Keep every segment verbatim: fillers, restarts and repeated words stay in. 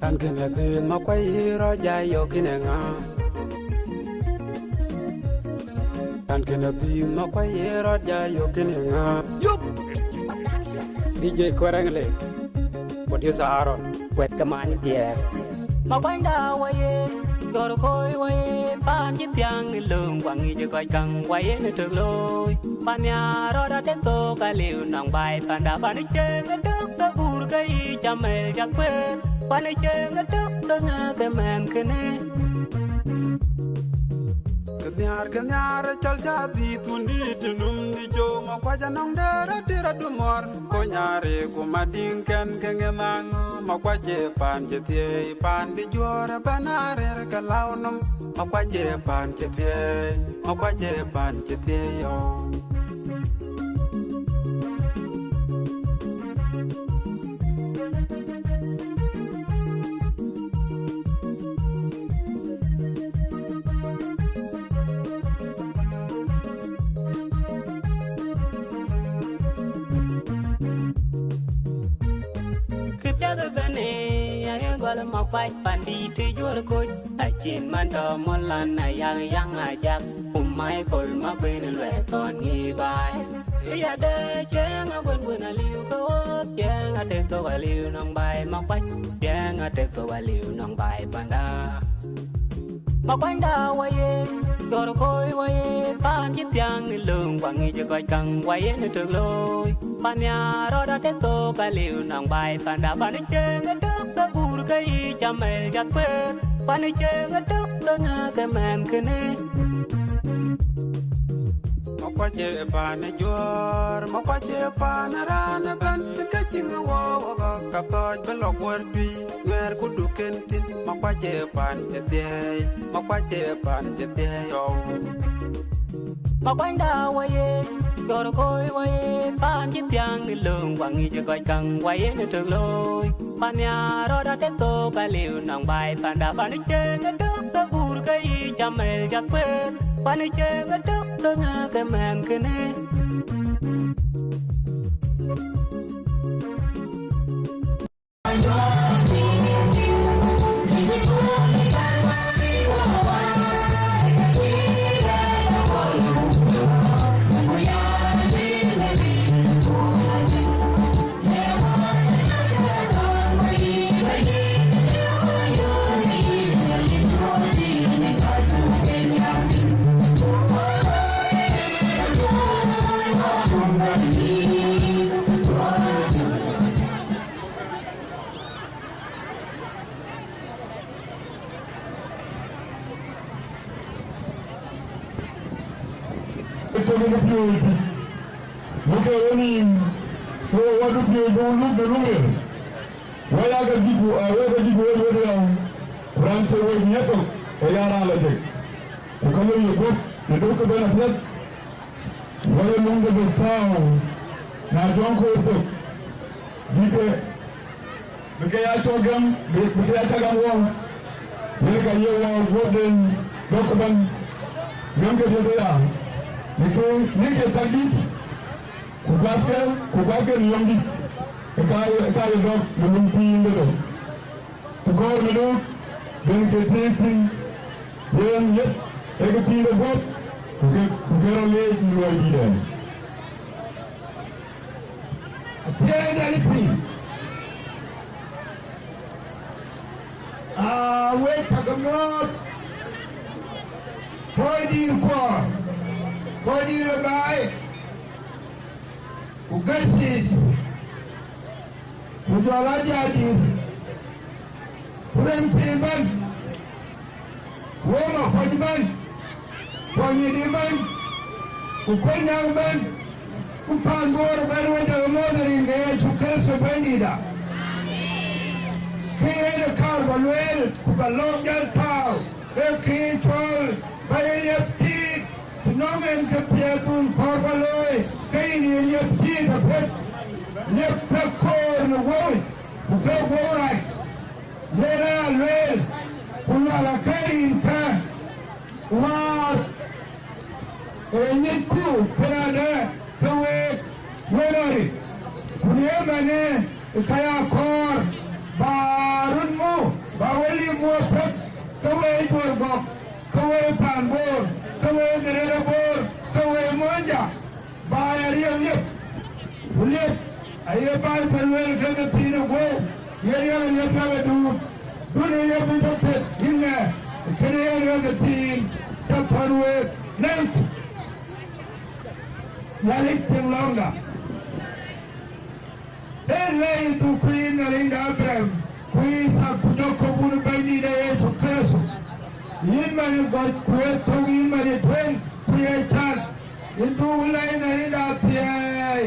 An kënë dhil Makuac ye rɔt ja yök kën ë ŋa? An kënë dhil Makuac ye rɔt ja yök kën ë ŋa? Yup! D J Kuɛrɛŋ le, producer Aaron. Kuɛt ke man tiɛɛr. Makuanyda waye, jɔr koi waye, paan cï thiaŋ ë löŋ, kuaŋ yic ë kɔc kaŋ, waye në tök looi. Pan nhiaar rɔt atek thok aliu nɔŋ baai panda, pan ë cieŋ ë tök thok gur ke yic amel ca kueer. Pan ë cieŋ ë tök thok ŋa ke mɛnh kënë. Ke nhiaar, ke nhiaar, cɔl ca dhil thun dït num dï cöm, Makuac anɔŋ dɛ̈ɛ̈r atir adumɔr. Kony arëk ku Madiŋ kɛn ke ŋe naŋ, Makuac ë paan cï thiëi, paan bï juɔ̈ɔ̈r ëbɛ̈n arëër ke läu nɔm. Makuac ë paan cï thiëi, Makuac ë paan cï thiëi, yo. Kë piɛth ëbɛ̈n ë, aye gɔl Makuac pandït të juɔ̈r koc, acïn man tɔ̈ mɔ̈l lan ayaŋ yaŋ ajak, ku Michael Makuën luɛth thɔn ŋic baai. Ë yadë cieŋ aguën guën aliu ke ɣööt, cieŋ atek thok aliu nɔŋ baai Makuac, cieŋ atek thok aliu nɔŋ baai panda. Makuanyda waye, jɔr koi waye, paan cï thiaŋ ë löŋ, kuaŋ yic ë kɔc kaŋ, waye në tök looi. Pan nhiaar rɔt atek thok aliu nɔŋ baai panda, pan ë cieŋ ë tök thok gur ke yic amel ca kueer. Pan ë cieŋ ë tök thok ŋa ke mɛnh kënë. Makuac ë paan ë juɔ̈ɔ̈r, Makuac ë paan ë raan ëbɛ̈n, ke cïŋ ë wɔ wɔ gɔ̈k, ka thɔɔc bï lɔ guɔ̈r tui, nuɛɛr ku duk kën thïn, Makuac ë paan cï thiëi, Makuac ë paan cï thiëi, yo. Makuanyda waye, jɔr koi waye, paan cï thiaŋ ë löŋ, kuaŋ yic ë kɔc kaŋ, waye në tök looi. Pan nhiaar rɔt atek thok aliu nɔŋ baai panda, pan ë cieŋ ë tök thok gur ke yic amel ca kueer. Pan ë cieŋ ë tök thok ŋa ke mɛnh kënë. Ëtök ë piööcë, bï ke wenïïm, ke we wä dupiööc bï wun luk në luŋ ëër. Wek aa ke jïku, aa, wek ke jïku wec wedhiau, ku raan cie wec ŋiɛ̈th thok, ke ya raan lɔ jek. Ku ka lëu ye guöp në duk ke bɛ̈n apiɛth, wek ë luŋ de duk tääu, na jɔŋ koor thok, bï ke, bï ke ya cɔk gam, bï, bï ke ya cak gam wɔ, yen ka ye wɔ guöpden dɔ̈k ëbɛ̈n, gam ke dhiëth aya, bï ke, bï ke cak dït, ku guathke, ku guathke në yom dït, ë ka ye, ë ka ye dɔ̈k në luŋ thiin de dɔ̈k. Ku kɔɔr në duk, ben ke thiëëc thïn, yen yeth, ee ke thiin de guöp, ku ke, ku ke rɔ leec në luɔi dïït ɛn. Athiɛɛi Nhialic piny. Aa, wek cä ke muɔɔth, kɔc dïïr kuɔɔr, kɔc dïïr ë baai, ku gäi thiëëc, ku jɔl a diäär dïïr, ku rem thiin bɛ̈n. Wek Makuac ëbɛ̈n, ku Anyidi ëbɛ̈n, ku Kuɔnynyäŋ ëbɛ̈n, ku paan Bor ëbɛ̈n, we jɔ ke muɔ̈th rin ke Yecu Kërtho Bɛ̈nydïïtda. Kë yen ë kaar bä lueel, ku bä lɔ̈ŋ jäl tääu, ee kë cɔl bä ye liep tiit, ku nɔŋ en ke piɛth dhun kɔɔr bä looi, ke yïn ye liep tiit apiɛth, liep bä koor në wëu, ku ke wëu rac. Yen aya lueel, ku lual akëriinkä, wäär ë nyicku kënadë ke week wël ɣɔ̈ri, ku në ëmɛnë ë ka ya kɔɔr bä röt muk Bor Gɔ̈k, ke wek paan Bor, ke wek Greater Bor, ke wek Muɔnyjäŋ, baai ariëp liep, ku liep, aye baai bï lueel ke ke thiin ë guɔ̈u, yen yak liep yak ë duut, dun ë ye bï tɔ thiëth yïn ŋɛ, kënë yen yak ke thiin, tɔ thɔ̈n week, lɛ̈ŋku. Nhialic piŋ lɔ̈ŋda. Ee lɛi dhuk ku yïn Nhialic de Abraɣam, ku Ithak, ku Jakop, wun Bɛ̈nydït de Yecu Kërtho. Yïn man ë gɔc, ku ye thök, yïn man ë tueŋ, ku ye can. Yïn dhuk lɛi Nhialic de athiɛɛi,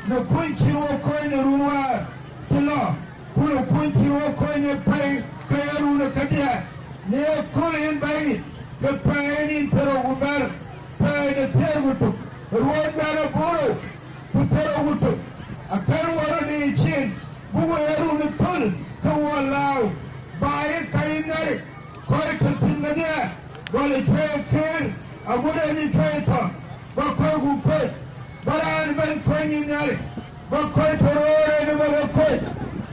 në kuny cï wo kony në run wäär cï lɔ, ku në kuny cï wo kony ë pɛ̈i ke ye run ë kedhie. Në ye kööl yïn Bɛ̈nydït, ke pɛ̈i ë nïn thiërrou ku bɛ̈t, pɛ̈i në thiëër ku tök, ruɔ̈ɔ̈n bɛ̈n abɔ̈ rou, ku thiërrou ku tök, akën wɔ röt ë cin, buk we ye run ë thöl, ke wɔ lääu, ba ye ka yïn Nhialic, kɔc tɔ thïn kedhie, gɔl ë cuɛ̈ɛ̈r, agut en ë cuɛ̈ɛ̈r tɔ, ba kɔc ku kɔc, ba raan ëbɛ̈n kony yïn Nhialic, ba kɔc tɔ röör en ba ke kɔc,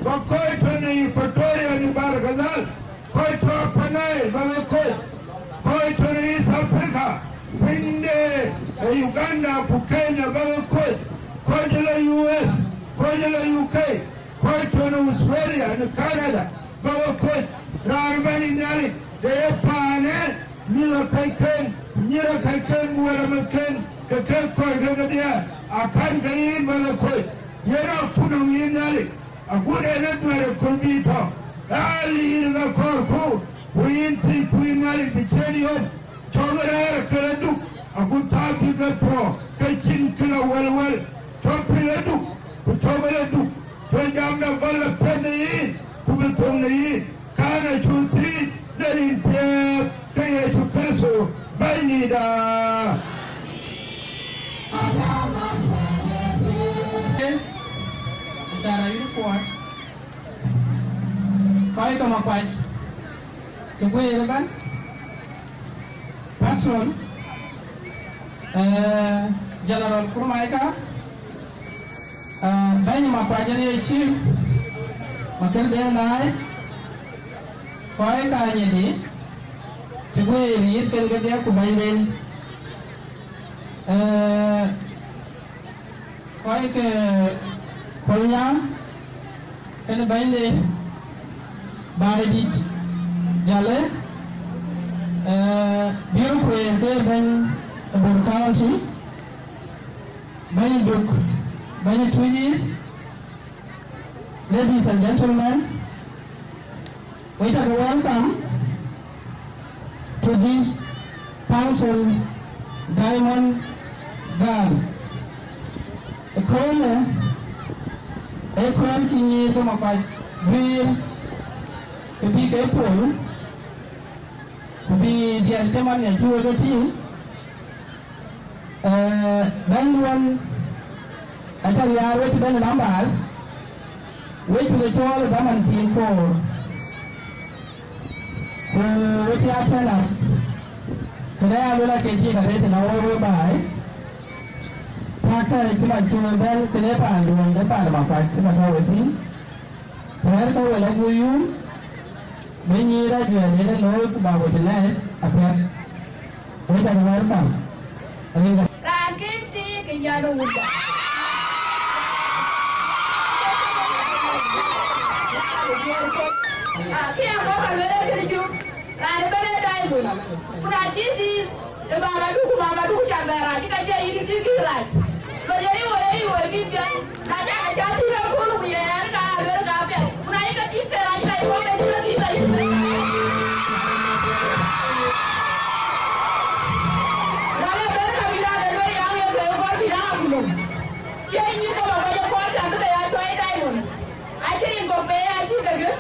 ba kɔc tɔ në Equatoria në Bahr el Ghazal, kɔc tɔ Upper Nile ba ke kɔc, kɔc tɔ në East Africa, piny de Uganda ku Kenya ba ke kɔc, kɔc lɔ U S, kɔc lɔ U K, kɔc tɔ në Australia, në Canada, ba ke kɔc, raan ëbɛ̈n yïn Nhialic, de ye paanë, mïth akɛcken, nyïïr akɛcken, wɛ̈t amɛ̈thken, ke ke kɔc ke kedhie, akɛ̈n ke yïn ba ke kɔc, yen akutnɔm yïn Nhialic, agut en ë duɛ̈ɛ̈r ë kööl bï tɔ, aa liir ë ke kɔɔrku, ku yïn thiëcku yïn Nhialic bï ciɛ̈n yom, cɔk rɛ̈ɛ̈r ke rɔt duk, agut thaa bï ke puɔ̈k, ke cïn kë lɔ wɛlwɛl, tɔ pïr ë duk, ku cɔk ë duk, tɔ jamda gɔl lɔ piɛth në yïn, ku bï thöŋ në yïn, kɛn acuk thiëëc në rin piɛth ke Yecu Kërtho Bɛ̈nydïïtda. Yes, acara yïn kuɔt. Kɔc ke Makuac cï guiir ëbɛ̈n, patron, eh, General Kurmaika, eh, bɛ̈ny Makuac en ye chief, Makër Deŋ Daai, kɔc ke Anyidi cï guiir yïthken kedhie ku bɛ̈nyden, eh, kɔc ke Kolnyaŋ, kënë bɛ̈nyde Baidït Jalë, eh, Biöör Kueer ke bɛ̈ny ë Bor County, bɛ̈ny Duk, bɛ̈ny Tuic East, ladies and gentlemen, we take a welcome to this function, Diamond Girls. Ëköölë, ë kööl cï nyïïr ke Makuac guiir, ke bï ke pol, ku bï diɛt cï man nya cï wek e tïŋ. Eh, bɛ̈nyduön, aca riaar wek bɛ̈ny numbers, wek cuk ë cɔɔl ë dhaman thiin koor, ku wek cï a turn up, këdë ya luel ake jik arëët tënë wek wek baai, tak cï man cï wek bɛ̈n kënë paanduön de paan Makuac cï man tɔ̈u wek thïn, ku wɛ̈ɛ̈r ke wek la guɔ yum, bï nyïïr ajuɛɛr yen ë looi ku ba witness apiɛth. Wek aa welcome. Ringa. Raan kën thiëëk ë nyan ë wunda. Ah, kë ya bɔ̈ ka lueel ee kënë cuk. Raan ëbɛ̈n ee Diamond. Ku na cï dhiëëth, ë mama du ku mama du ku ca bɛ rac, ka cie yïn cï kï rac. Lɔ ye yï woi, ye yï woi kï piɛth. Na ca, ca thïn ë kööl ku ye ɣɛn ka lueel ka piɛth. Ku na yï ke thïn ke rac ka yï wok de cï ke thïn ka yï. Na le bɛ̈n ka bï raan de lueel yaŋ ye ke kɔɔr bï daŋ abulom. Ye nyïïr ke ba kɔc ë kɔɔr cam bï ke ya cɔɔl Diamond. Acï rin kɔ̈k be acï ke gël.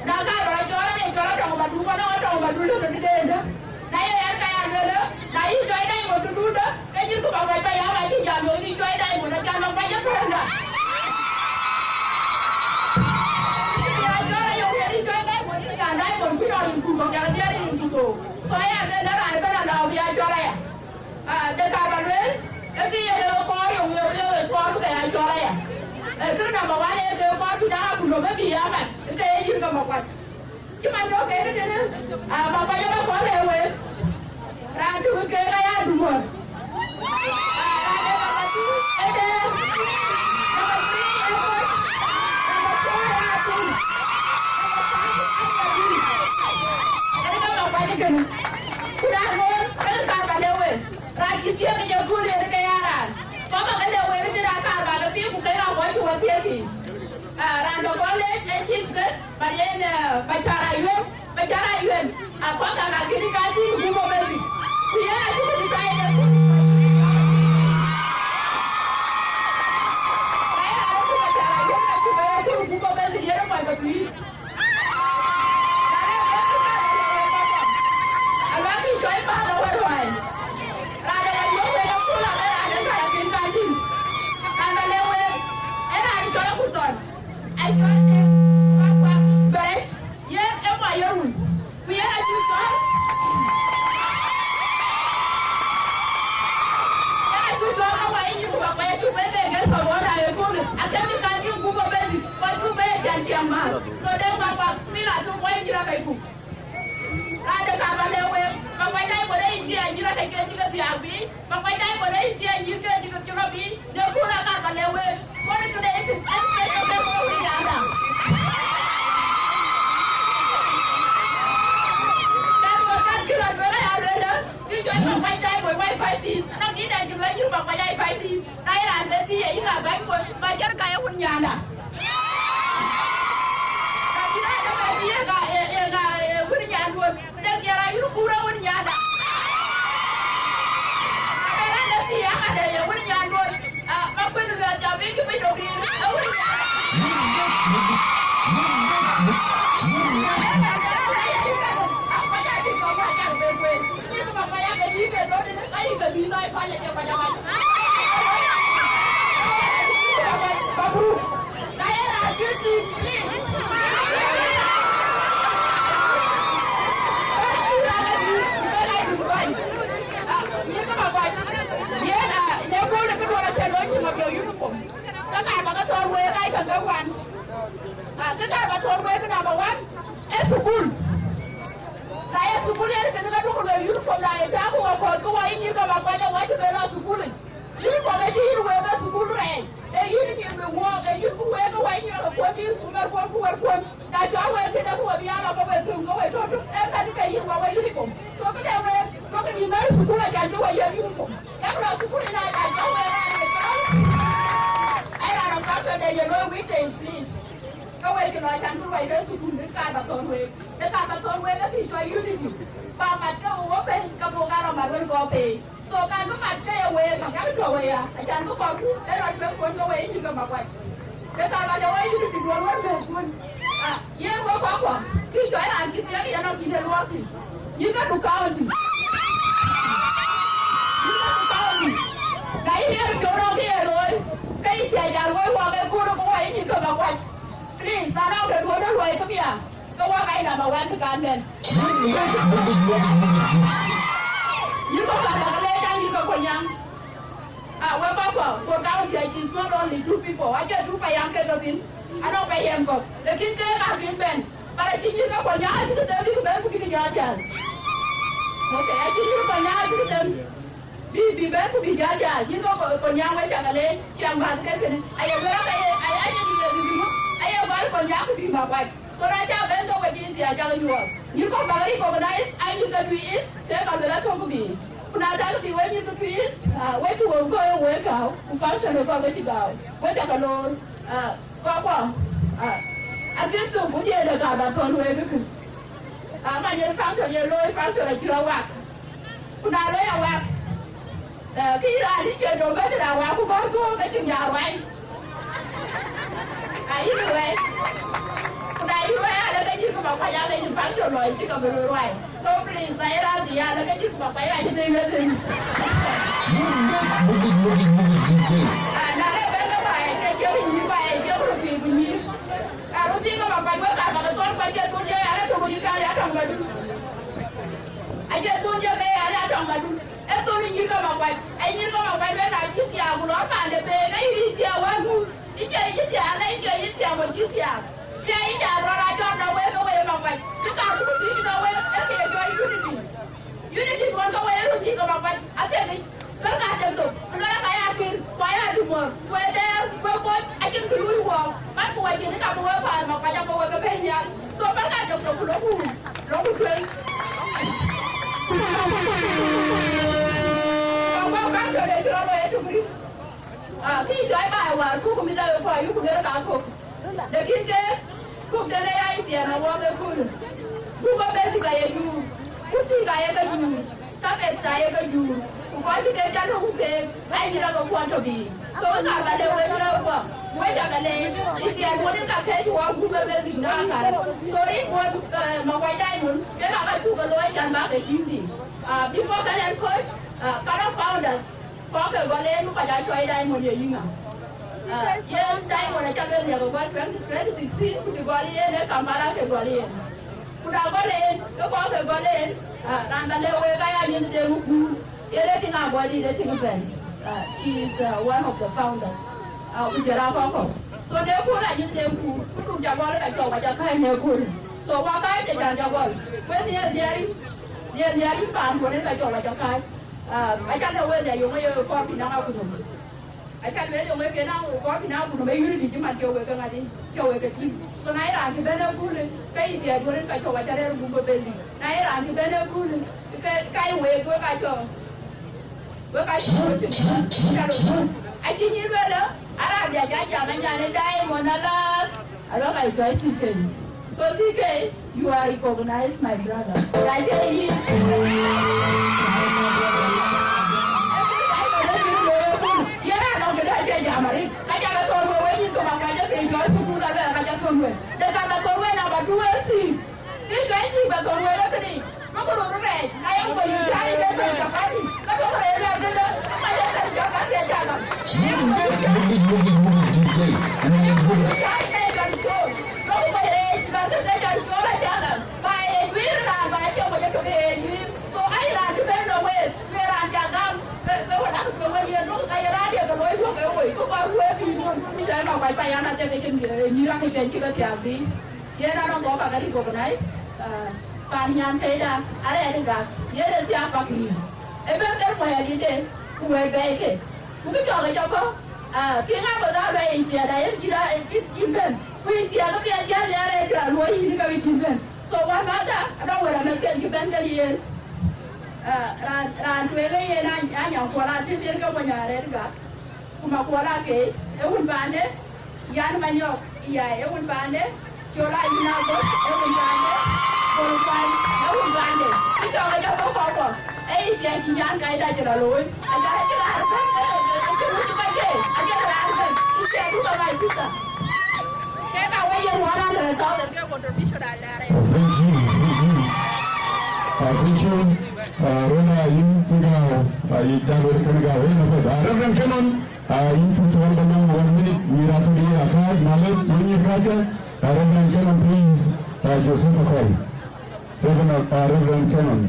Na ka rɔt cɔɔl ane cɔɔl atɔŋ ba duk, ane atɔŋ ba duk lëkë bï deendä. Na ye ɣɛn ka ya lueel, na yï cɔɔl Diamond duduundä, ke nyïïr ku ba kɔc ba ya ba cï jam yök yï cɔɔl Diamond, acam ba kɔc ë pärda. Cï bï ya cɔɔl ayök yen yï cɔɔl Diamond, yï ya Diamond ku yɔl yïn ku thok, ya dhiɛl yïn ku thok. So ya lueel raan ëbɛ̈n alääu bï ya cɔɔl aya. Ah, de ka ba lueel, ee kë ye ke kɔɔr yök, ye, ye, ye kɔɔr bï ke ya cɔɔl aya. Ee, kë number one, ee ke kɔɔr bï daŋ abulom ë bï ya man, ke ye nyïïr ke Makuac. Cï man tɔ̈ ke Aa, Makuac ë Makuac le wek. Raan tök ke ka ya Dumor. Aa, raan de number two ë Deer. Number three ë Koc. Number four ë Athum. Number five ë Madin. Ënë ka Makuac ë kënë. Ku raan ŋoot, ënë ka ba le wek. Raan cï thiëëk ë jɔ kul yen ke ya raan. Baba ke le wek tëde akaar ba ke piŋ ku ke raan kɔc cï wɔ thiëëk yiic. Ah, raan ba kɔn leec ë chief guest, ba yen, eh, ba cɔl Ayuel, ba cɔl Ayuel. Akɔk ka ka kini ka tïŋ gup ë basic. Ku yen acï ku decide ë ku. Ba yen raan ë ku ba cɔl Ayuel ka ku ba yen ku gup ë basic yen ë kɔc ba thuiir. So, dek bak bak fil atum wai nyïïr akɛcku. Raan de kar ba lɛ̈k wek, Makuac Dai Bol ë yïn thiëëc nyïïr akɛc ke cï ke thiaak biic, Makuac Dai Bol ë yïn thiëëc nyïïr ke cï ke cï rɔt biic, de kun akar ba lɛ̈k wek. Kɔn ë këde yïn, ɛn special guest ke wun nyanda. Kan wek kan cï rɔt wek aya lueel, kï cɔl Makuac Dai Bol wai pɛ̈i thïn, anɔŋ dït ɛn cï lueel cï Makuac ai pɛ̈i thïn. Na ye raan bɛ thiëëc, yïn ŋa bäny kuɔn, ma jɛr ka ye wun nyanda. Na cï raan ëbɛ̈n bï ye ŋa, ye, ye ŋa, ye wun nyanduön, dek jɛr a yïn kuur a wun nyanda. Na bɛ raan ë thiëëc, aka de ye wun nyanduön, ah, ma kuën luɛɛl jam bï cï piny dok rïïr, a wun nyanda. Ah, kɔc aa dït kɔ̈k, kɔc aa bɛ kueen. Uniform. Kaka ba ka thɔ̈r wek, ai ka ke wan. Ah, kaka ba thɔ̈r wek, number one, ë thukul. Na ye thukul yen kënë ka duɔ̈kkë luɔi uniform, na ye tääu ku wɔ kɔ̈th, ku wɔ yï nyïïr ke Makuac, wɔ cï bɛ lɔ thukul yic. Uniform ë cï yïn wek ë thukul rɛɛc, ë yïn nyïïr bï wɔɔk, ë yïn bï wek ë wɔ yï nyïïr ke kuɔ̈n dïïr, ku mɛ̈r kuɔ̈n, ku wɛ̈r kuɔ̈n. Na cɔk wek këde ku wek bï ya lɔ ke wek thïn, ke wek tɔ̈ tök, ë mɛ̈th ke yïn wɔ wek uniform. So këde wek, duɔ̈kkë nyïïr mɛ̈r thukul acan cï wɔ yiëk uniform. Yak lɔ thukul ëna acan cɔk wek raan ë cɔl. Ë raan ë fashion de ye looi weekdays, please. Ka wek cï lɔ can bï ruac ke thukul, dek kaar ba thɔ̈n wek, dek kaar ba thɔ̈n wek, ke kï cɔl unity. Ba mat ke wok pei, ka buk ka rɔt mat wën kɔɔr pei. So kan bï mat ke ye wek, ka kɛ̈k tɔ̈ wei ya, acan bï kɔɔrku ë rɔt tueŋ kuɔ̈n ke wei nyïïr ke Makuac. Dek kaar ba de wei unity duɔ̈n wën mɛ̈ɛ̈r kuɔ̈n. Ah, yen wek kɔ̈k kuɔ, kï cɔl raan cï thiëëk yen ɔ cïn ë luɔɔr thïn. Nyïïr ke du county. Nyïïr ke du county. Na yï miɛt piɔ̈u rɔt ke ye looi, ke yï thiëëc an wei wɔ ke kuur ku wei nyïïr ke Makuac. Please, na nɔŋ de duɔ̈n ë luɔi ke bia, ke wɔ ka ye number one bï kan bɛ̈n. Nyïïr kɔ̈k ka bäk leec an nyïïr ke Kolnyaŋ. Ah, wek kɔc kuɔ, Bor County is not only two people. Acie two payam ke tɔ̈ thïn. Anɔŋ payam kɔ̈k. Lakin ke ka bï bɛ̈n. But acï nyïïr ke Kolnyaŋ acï ke them bïk bɛ̈n ku bïk jäl jäl. Okay, acï nyïïr ke Kolnyaŋ acï ke them. Bï, bï bɛ̈n ku bï jäl jäl. Nyïïr ke Kolnyaŋ wek cak alec, ciɛŋ bäth ke kënë. Aye wek ake ye, aye, aye nyïïr ke bï bï mu. Aye bäl Kolnyaŋ ku bï Makuac. So na ca bɛ̈n ke we cï thiac cak nyuɔɔth. Nyïïr kɔ̈k bäk recognize, aa nyïïr ke Twic East, ke ka luel atɔ̈ ku bï. Ku na tak bï we nyïïr ke Twic East, ah, we cï we gɔ̈i we gääu, ku function ë kɔ̈k ke cï gääu. We cak aloor, ah, kɔc kuɔ, ah, akën thök ku diëëde ka ba thɔ̈n wek kë. Ah, man yen function ye looi, function acï rɔt wak. Ku na loi awak, eh, kë yï raan yï cie dom bɛ̈n raan wak ku bä thuɔɔk ke cïn ya ruai. Ayï ruai. Ku na yï ruai alë ke nyïïr ke Makuac alë nyïïr function lɔ yï cï ke bï ruai. So please, na ye raan dhil alë ke nyïïr ke Makuac acï dhil ke dhil. Mugit, mugit, mugit, mugit, D J. Ah, na le bɛ̈n ke ba ye cï nyïïr ba ye cï röt thïn ku nyïïr. Ka röt thïn ke Makuac wek ka ba ke thɔ̈n ku acie thun ye alë tök yïn ka ya tɔŋ ba dun. Acie thun ye ke ya alë tɔŋ ba dun. Ee thon ë nyïïr ke Makuac, ee nyïïr ke Makuac bɛ̈n na cï thiaak, ku lɔ paande pek, ee yïn thiaak wänku, yïn cie yïn thiaak, ee yïn cie yïn thiaak, wën cï thiaak. Thiaak yïn ca rɔt aa cɔl na wek ke wek Makuac, cï kaar ku thïn Ka jam wek ke bɛ̈ny nhial. So, bä ka jɔk jɔk ku lok ku, lok ku tueŋ. Ka bä factory cï rɔt lɔ ye tök rït. Ah, kï jɔi baai wäär ku, ku mïth awe kɔc, ku luel ka kok. Lakin ke kok den ë ya Ithiɛn awɔk ëköölë. Ku bä basic aye juur. Ku sik aye ke juur. Ka beth ca ye ke juur, ku kɔc cï kek ca lɔ ku keek, aa nyïïr abä kuɔn tɔ biic. So, ka bä lëu wek nyïïr abä kuɔn, wek ca bä leec, Ithiɛn wun ë ka kec wɔ gup ë basic na kan. So, rin wun, eh, Makuac Diamond, kek aa ka cuk ke looi can bä ke cïn biic. Ah, before kan ɛn coach, ah, kan aa founders, kɔc ke gɔl en, kɔc aa cɔɔi Diamond ye yïŋa. Ah, yen Diamond aca lueel nhial ke gɔl twenty, twenty sixteen, ku të gɔl yen ë Kampala ke gɔl yen. Ku na gɔl en, ke kɔc ke gɔl en, ah, raan bä lëu wek aya nyin de mukun. Yen ee tiŋ abɔ̈ dït, ee tiŋ ëbɛ̈n. Ah, she is, uh, one of the founders. Ah, ku jɔl a kɔc kɔ̈k. So, de kun a nyin de mukun, ku duk jɔ gɔl ka cɔk wa jɔ kääc në kun. So, wa kääc de jal jɔ gɔl. Ku en ye diɛɛr, ye diɛɛr paan kun en ka cɔk wa jɔ kääc. Ah, acan de wek de yöŋ ye kɔɔr bï naŋ akutnhom. Acan wek yöŋ ë kën a kɔɔr bï na kun ë unity cï man cï wek ke ŋadï, cï wek ke tïŋ. So na ye raan cï bɛ̈n ë köölë, ke yï dhiɛɛc wär ka cɔk aca rɛ̈ɛ̈r gup ë basic. Na ye raan cï bɛ̈n ë köölë, ke, ka ye wek, wek ka cɔk, wek ka cɔk, wek cï, cï, cï, acï nyin lueel, a raan dhiac a jam ë nyan ë Diamond alath. Alo, ka cɔl C K. So C K, you are recognized, my brother. Ka cï yï. Ye raan nɔŋ këdë cï jam arëët. Ka jam ë thɔn wek, wek nyïn kɔ̈k, ka jɔ ke jɔ sukul, alo, ka jɔ thɔn wek. De ka bä thɔn wek na bä tu wek thïn. Kï ka cï bä thɔn wek rɔt këdï. Duɔ̈kkë röt rɛɛc, na ye kɔc yï cäi ke thɛ̈n cɔk bäny, ke duɔ̈kkë rɛɛc rɛɛc tëde, ke kɔc ye thɛ̈n cɔk bäny ke cäk gam. Buk yic, buk yic, buk yic, D J, and then buk yic. Cäi ke thɛ̈n cɔk, duɔ̈kkë kɔc rɛɛc, bäk ke thɛ̈n cɔk acäk gam. Ba ye juiir raan, ba ye piɔ̈u kɔc ëtök ye juiir. So, aye raan cï bɛ̈n lɔ wek, ku ye raan cäk gam, ke, ke wën akë piɔ̈u wek yen, duɔ̈kkë ka ye raan ye ke looi duɔ̈kkë wei, ke kɔc wek bï duɔ̈n. Cäi ma kuac pa yan adhek ke cïn, eh, nyïïr akë piɛny cï ke thiaak bï. Yen anɔŋ kɔ̈k bä ke recognize, ah, pan nyan këda, arɛɛt ë gak, yen ë thiaak bäk yïn. Ë bɛ̈n ke muɔc adït de, ku wɛ̈ɛ̈t bɛ̈ɛ̈i ke. Ku kë cɔk ë jɔ bɔ̈, ah, tiŋ abä dhal bɛ yic piɛth, ayen cït, cït, cït bɛ̈n. Ku yic thiaak ë piɛth jäl, ë arɛɛt cï raan luɔi yïn ke cït bɛ̈n. So, wän määthda, anɔŋ wël amɛ̈thken cï bɛ̈n ke yen. Ah, raan, raan tueŋ ë yen, a, anyaŋ kuɔl atïm yen ke mony arɛɛt ë gak. Ku Makuɔl Akei, ee wun paande, Yan Manyɔk, ya, ee wun paande, Col Ayïn Agɔth, ee wun paande, Bol Kuany, ee wun paande. Kë cɔk ë jɔ bɔ̈ kɔ̈k kɔ̈k, ee yï piɛth cï nyan ka yï dac rɔt looi. Aca rɛ̈c raan ëbɛ̈n, ee, ee, ee cï wun cï kɔc ke, aca raan ëbɛ̈n. Yï piɛth du ke my sister. Kek ka wek yen one hundred thousand ke contribution alɛɛr. Thank you, thank you. Uh, thank you. Uh, Rona, yïn kï gääu, uh, yï jal wek kën gääu, wek na bɛ̈t. Uh, Reverend Canon, uh, yïn cuk tuɔl ba nɔŋ one minute, nyïïr atɔ̈ ye akääc, na lek, wek nyïïr kääc, uh, Reverend Canon, please, uh, Joseph Akol. Reverend, uh, Reverend Canon.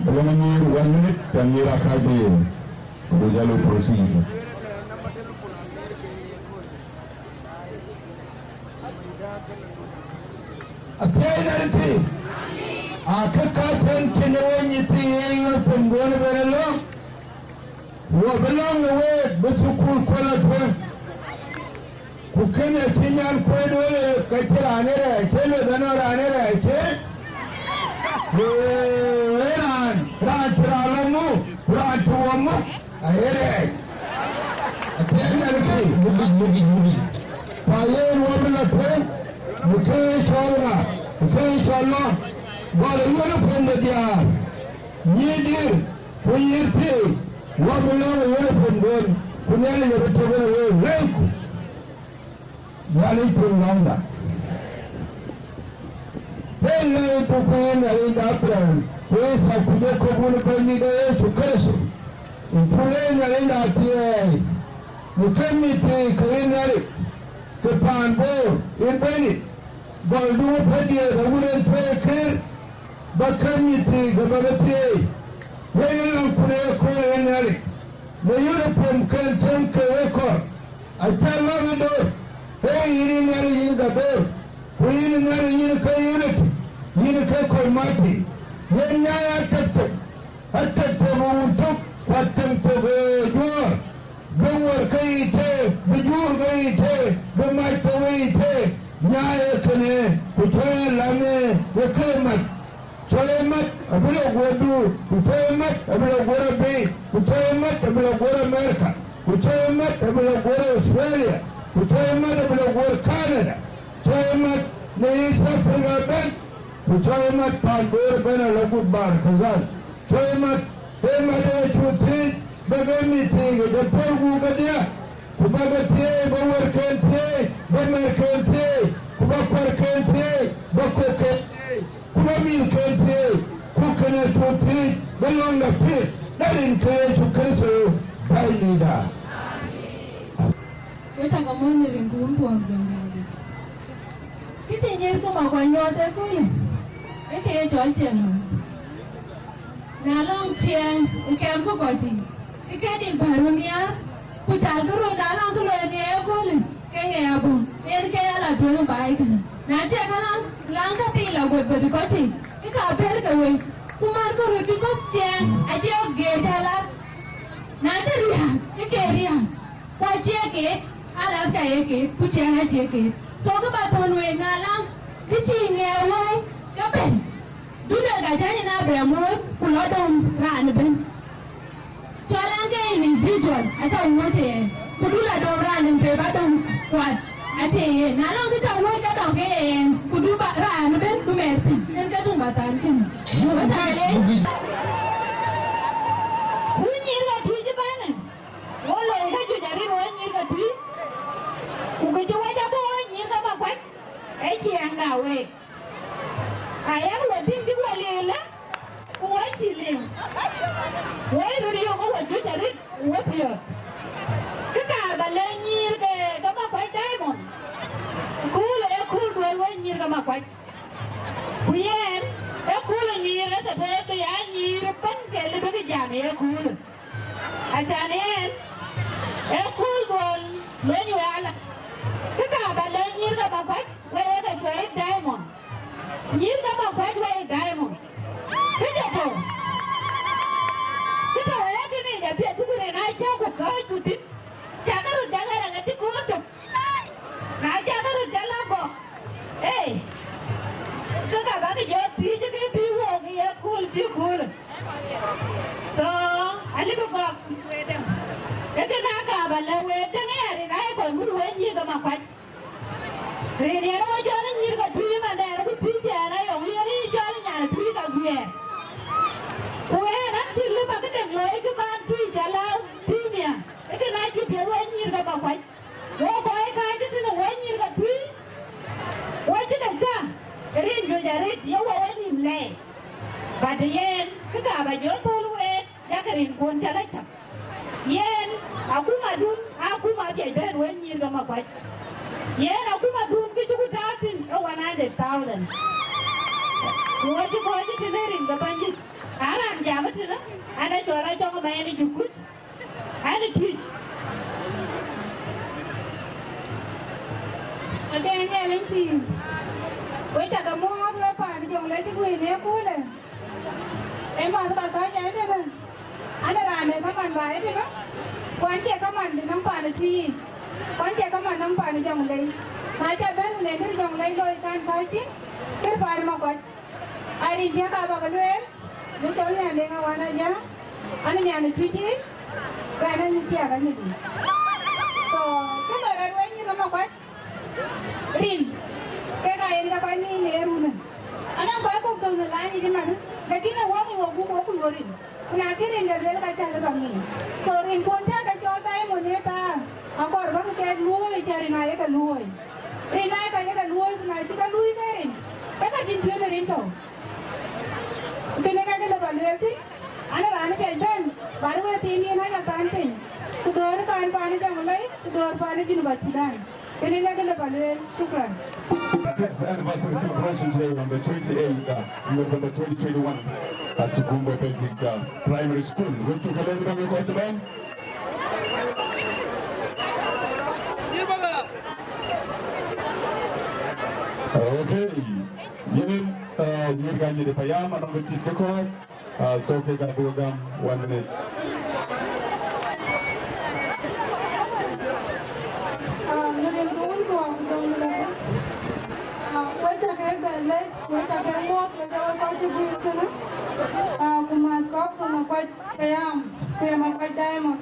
Ba lɔŋ nyïïr one minute, cän nyïïr akääc bï ye. Ku jal proceed. Athiɛɛi na riti, a kë ka cän cïn ë weny ë thii ë uniform duɔ̈n ëbɛ̈n ë lɔ̈ŋ, wɔ bï lɔ̈ŋ në week bï thukul kuɔl atueŋ. Ku kënë acï nyan kuɛɛt wël ë ka cï raan ë rɛɛc cë lueth anɔŋ raan ë rɛɛc cë. Ee, raan, raan cï raan lɔ muk, ku raan cï wɔ muk. Aye rɛɛc. Athiɛɛi na riti. Mugic, mugic, mugic. Pa yen wɔ bï lɔ tueŋ, bï ke cɔl ŋa, bï ke cɔl lɔ. Gɔl ë uniform de diaar, nyïïr dïr, ku nyïïr thii, wɔ bï lɔ ë uniform duɔ̈n, ku Nhialic abï tök ënë week, week. Nhialic piŋ lɔ̈ŋda. Pen Nhialic thukku yïn Nhialic de Abraɣam, ku Yithak, ku Jakop, wun ë Bɛ̈nydït de Yecu Kërtho. Ku le Nhialic de athiɛɛi, ku kën mïth thii ke yïn Nhialic, ke paan Bor yïn Bɛ̈nydït, gɔldu ë pädiɛ̈ de wun en tueek kër, ba kën mïth thii ke ba ke thieei. Yen ë lɔ̈ŋkun ë yekööl yen Nhialic, në uniform kën cäŋ ke ë kɔ̈r. Aca lɔ̈k ë döör, ee yïn ë Nhialic yïn ka döör, ku yïn ë Nhialic yïn ke unity, yïn ke kɔc matic. Yen nyai atek thok, atek thok ë wun tök, ku atek thok ë juɔ̈ɔ̈r. Bï wär ke yic tëë, bï juur ke yic tëë, bï mac thok ke yic tëë. Nyaai ee kënë, ku cuɔi alaŋ ee këde mat. Cuɔi mat abï lɔ guɔ̈r Duur, ku cuɔi mat abï lɔ guɔ̈r Abei, ku cuɔi mat abï lɔ guɔ̈r America, ku cuɔi mat abï lɔ guɔ̈r Australia, ku cuɔi mat abï lɔ guɔ̈r Canada, cuɔi mat në East Africa ëbɛ̈n, ku cuɔi mat paan Bor ëbɛ̈n alɔ gut Bahr el Ghazal. Cuɔi mat, cuɔi mat ee cuk thiëëc, bäk ee mïth thiëëc ke jɔ puɔ̈l guuk kedhie, ku bäk ke thiëëc, bä wärken thiëëc, bä märken thiëëc, ku bä kuärken thiëëc, bä kökken thiëëc, ku bä mïthken thiëëc, ku kënë cuk thiëëc bï lɔ̈ŋda piɛth, në rin ke Yecu Kërtho Bɛ̈nydïïtda. Wek cä ke mony në rin ku wun puɔ̈ɔ̈r Bɛ̈nydït. Kë cï nyïïr ke Makuac nyuɔɔth ëköölë, ee kë ye cɔl ciɛɛŋ. Na lɔŋ ciɛɛŋ ë kɛm ku kɔc yiic, ke ke dik bäär ë nhiaar, ku calkï röt, na lɔŋ kë looi në ëköölë, ke ŋɛ abɔ̈, en ke ya la tueŋ baai kënë. Na cie ka laŋ, laŋ ka piny la guöt guöt kɔc yiic, ke ka bɛ̈ɛ̈r ke wei, ku märkï röt, because ciɛɛŋ acie geer cä lath. Na cï riääk, ke ke riääk, ku acie keek, alathka ye keek, ku ciɛɛŋ acie keek. So, kë bä thɔ̈n week, na laŋ kë cï ŋɛɛr wei, ke bɛ̈n. Du luel ka cä nyin Abraham wööc, ku lɔ dɔm raan ëbën. Cɔl ɛn ke individual, acä wööc ë yɛn. Ku du lɔ dɔm raan ën pe bä dɔm kuat, acie yen. Na lɔŋ kë cä wööc ke dɔm ke ye yɛn, ku du bä raan ëbën du mɛɛr thïn, en ke tuŋ bä thaan kënë. Wek cä ke leec. Ku nyïïr ka tuc ëbɛ̈n, wo looi ka juëc arëët wo nyïïr ka tuc. Ku kë cï wec abɔ̈ wo nyïïr ka Makuac, ee ciɛɛŋda week. Ayak wɔ tïŋ cï wɔ lëlë, ku wɔ cï liu. Wɔ röt yök wɔ juëc arëët wɔ piɔ̈ɔ̈th. Kë kaar bä lɛ̈k nyïïr ke, ke Makuac Diamond, kööl ee kööl duëër wɔ nyïïr ke Makuac. Ku yɛn, ee kööl nyïïr ë tëtëë bï ya nyïïr ëbɛ̈n ke lëbï kë jam ë ye kööl. Acan yen, ee kööl duɔ̈n lony wɛ̈ɛ̈r ala. Kë kaar bä lɛ̈k nyïïr ke Makuac, wek ye ke cuɛi Diamond. Nyïïr ke Makuac wek Diamond. Kë jɔ tɔ̈u. Kë tɔ̈u wek ee kënë jɔ piɛth, duku rin aa cäk ku kääc ku thïn. Cakë röt jal ɣɛn ë cï kööl tök. Na cakë röt jal la gɔ̈k. Ei, kë ka bä kë jɔ thiëëc ke bï wok ye kööl cï kööl. So, alï bï gɔ̈k wëëtdäŋ. Ee kënë aka bä lɛ̈k wëëtdäŋ ë ya rin aa ye kɔc wut wëëc nyïïr ke Makuac. Rin yen wä jɔl nyïïr ke Tuic ëmandɛɛr, ku Tuic ënë ayɔŋ yen yï jɔl nyan Tuic ka guiɛɛr. Ku ɣɛn an cï lëu bä këdäŋ looi kë man Tuic jɔl a Tuic miäk. Ee kënë acï piɛth wëëc nyïïr ke Makuac. Wo kɔc kääc tëtënë wëëc nyïïr ke Tuic, wo cï ke cä rin juëc arëët ye wo we nïïm lɛɛi. But yen, kë ka bä jɔ thöl week, yak rinkuön cä lɔ cäk. Yen akumadun, akuma apiɛc bɛ̈n wëëc nyïïr ke Makuac. Yen akumadun kë cï ku tääu thïn ë one hundred thousand. Ku wo cï kɔc tëtënë rin ke Bɛ̈nydït. Aa raan jam tënë, an, acɔl Acɔŋ ë Mayen ë Jukuc. An ë Tuic. Ade Nhialic pïïr. Wek cä ke muɔɔth wek paan Jɔŋlei cï guiir në ëköölë. Ee mäth ka kääc ɛn tënë. An ë raan de kaman baai tënë. Ku an cie kaman de nɔm paan ë Tuic. Ku an cie kaman nɔm paan ë Jɔŋlei. Na cä bɛ̈n ku nen kër Jɔŋlei looi kan kääc thïn, kër paan ë Makuac. Arin diäk aa bä ke lueel, bï cɔl Nhialic Awan Ajäŋ, an, nyan ë Tuic East, ku an, anyin thiaak anyïn. So, kë lɔ rɔt wec nyïïr ke Makuac, rin, kek aa yen ke kɔc ŋic në ye run ë. Anɔŋ kɔc kɔ̈k döŋ në lany yic ëmën, lakin ë wok ë wok gup wok kuc wo rin. Ku na kï rin ke lueel ka cä lëu bä ŋic. So, rinkuön cä ke cɔl Diamond ë thaar, akɔɔr bä ke kek luööi, cä rin aa ye ke luööi. Rin aa ye ke ye ke luööi, ku na cï ke luööi ke rin, ke ka cïn ciëën ë rin tɔ̈u. Kënë ka kë lëu bä lueel thïn, an, raan ë piac bɛ̈n, bä rëër wëëthiin yen aa jɔ than piny, ku döör kan paan ë Jɔŋlei, ku döör paan ë Junub Thudan. Kënë ka kë lëu bä lueel. Shukran. Sixth anniversary celebration today on the twenty-eighth, uh, November twenty twenty-one at Chikumbo Basic, uh, Primary School. Wek cuk ke lɛ̈k dɔm ë kɔc cï bɛ̈n. Okay. Yen, uh, nyïïr ka nyïïr payam anɔŋ ke cït ke kɔc. Uh, so kek abï ke gam one minute. Uh, në rin ke wun kɔ̈k, jɔŋ lëu. Cï guiir tënë, aa, ku mäth kɔ̈k ke Makuac ke yam, ke ye Makuac Diamond.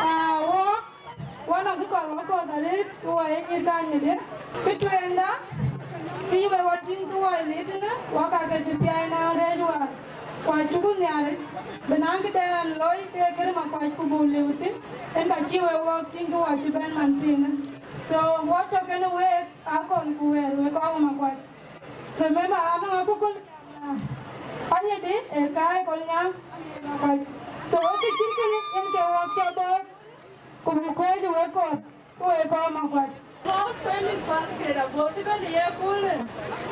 Aa, wok, wok anɔŋ kë kɔɔr wok kɔ̈th arëët, ke wok ye nyïïr kanyïdï. Kë tueŋda, kë yï wek wɔ tïŋ ke wɔ ye lit tënë, wok aa ke cï piac naŋ rɛɛc wäär. Ku acuk Nhialic bï naŋ këden looi ke kërë Makuac ku buk liu thïn, en ka cï wek wok tïŋ ke wɔ cï bɛ̈n man thiinë. So, wok tɔ̈ kenë week akɔ̈l ku wɛ̈ɛ̈r wek kɔ̈k Makuac. Remember, anɔŋ akököl, anyïdï ë kaai Kolnyaŋ, Makuac. So, kë cït kënë en ke wok cɔl bɔ̈, ku bï kuëëc wek kɔ̈th, ku wek kɔ̈k Makuac. Most famous fan grade abɔ̈ cï bɛ̈n ë ye köölë,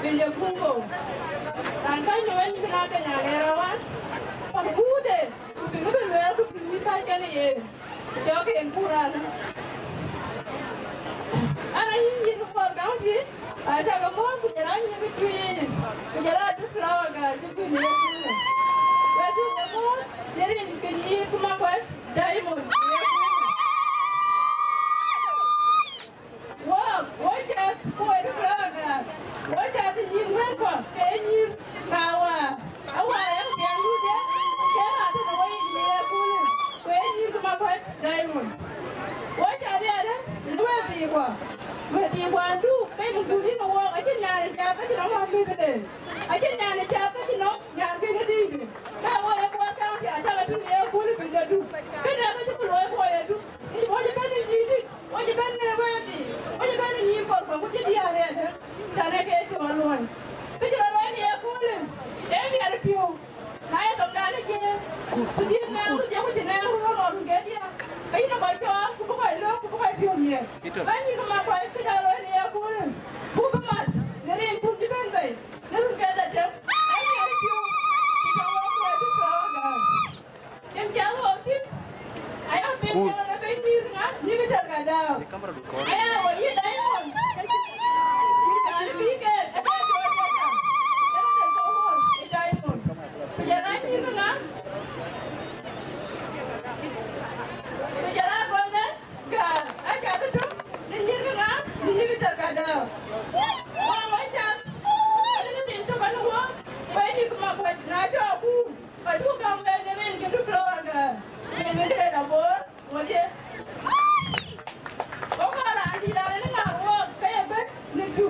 bï ye kumbo. Raan käny në wɛ̈ny bï na ke nyan ë rawan, pan kuude, ku bï ŋö bï luɛɛl, ku bï wïc kääc kenë ye. Cɔk en kuur alë. An, ayï nyïïr ke Bor County, acä ke mɔ̈ɔ̈th, ku jɔl a nyïïr ke Twic, ku jɔl a Flower Girl cï kuny ë kunë. Wek cuk ke mɔ̈ɔ̈th në rin ke nyïïr ke Makuac Diamond. Wok, wok cath, ku wek Flower Girl, wok cath nyïïr wënkua, ke nyïïr na wäär. Awä ë piɛŋdu de, ke ŋa tënë wɔ yic në ye kulë, ku ye nyïïr ke Makuac Diamond. Wɔ ca riɛɛrë në wëëthiikua, wëëthiikua du, ke masuulin ë wɔɔk, acïn nyan ë cath, acïn nɔm wä mïthde, acïn nyan ë cath, acïn nɔm nyan kënë dïïtë. Ke wɔ ye Bor County, acä ke tïŋ në ye kulë bï de du. Kënë ke cï ku luɔi ku wɔ ye du, yic wɔ cï bɛ̈n në nyïïrdït. Wɔ cï bɛ̈n në wëëtdï, wɔ cï bɛ̈n në nyïïr kɔ̈k, ku cï diäär ëtɛ̈n, tënë ke cï rɔt luɔi. Kë cï rɔt luɔi në ye köölë, ee miɛt piɔ̈u. Na ye thoŋdan ë jiëë, ku dhiëth nɛɛm, ku dhiëth ku cï nɛɛm run ɣɔn run ke diäk, ke yïn ë kɔc cɔɔl, ku bï kɔc lööm, ku bï kɔc piɔ̈u miɛt. Bɛ̈n nyïïr ke Makuac, kë cä looi në ye köölë, ku bï mat në rin kun cï bɛ̈n bei, në run ke dhetem, ee miɛt piɔ̈u, cï tɔ̈ wɔ kuɛɛt ë Flower Girl. Cïn cä ɣööt thïn, aya piny cä lɔ bɛ̈ny nyïïr ŋa, nyïïr Cär Kadau. Aya wɔ yï Diamond. Raan bï ke, ë ke tuɔɔc cä ka. Ënë den ke wuɔɔr ë Diamond. Ku jɔl a nyïïr ŋa? Ku jɔl a Golden Girl. Aca bï tök në nyïïr ŋa? Në nyïïr Cär Kadau. Wɔ wɔ cath. Ënë piny tök ënë wuɔɔr. Wɔ nyïïr Makuac na cɔɔk ku. Ka cuk gam bɛ̈n në rin ke du Flower Girl, rin ke du Greater Bor, ŋodï. Wok aa raan dït raan ënë ŋa wok ke ye bɛ̈n në du.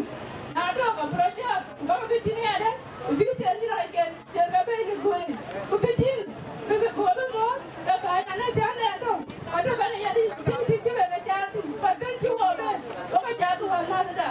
Na tɔ̈ ka project, ku bä ke bï tïŋ yadë, ku bï thiël dït raan ken, thiël ke bɛ̈n në guööl, ku bï tïŋ, bï, bï, ku bï mɔ̈ɔ̈r, ke kääc na në cän lɛɛr tɔ̈, ka tɔ̈ kɛn ë yadï, tïŋ, tïŋ cï wek ke caar thïn, but kën cï wok bɛ̈n, wok ke caar thïn wään mäthda.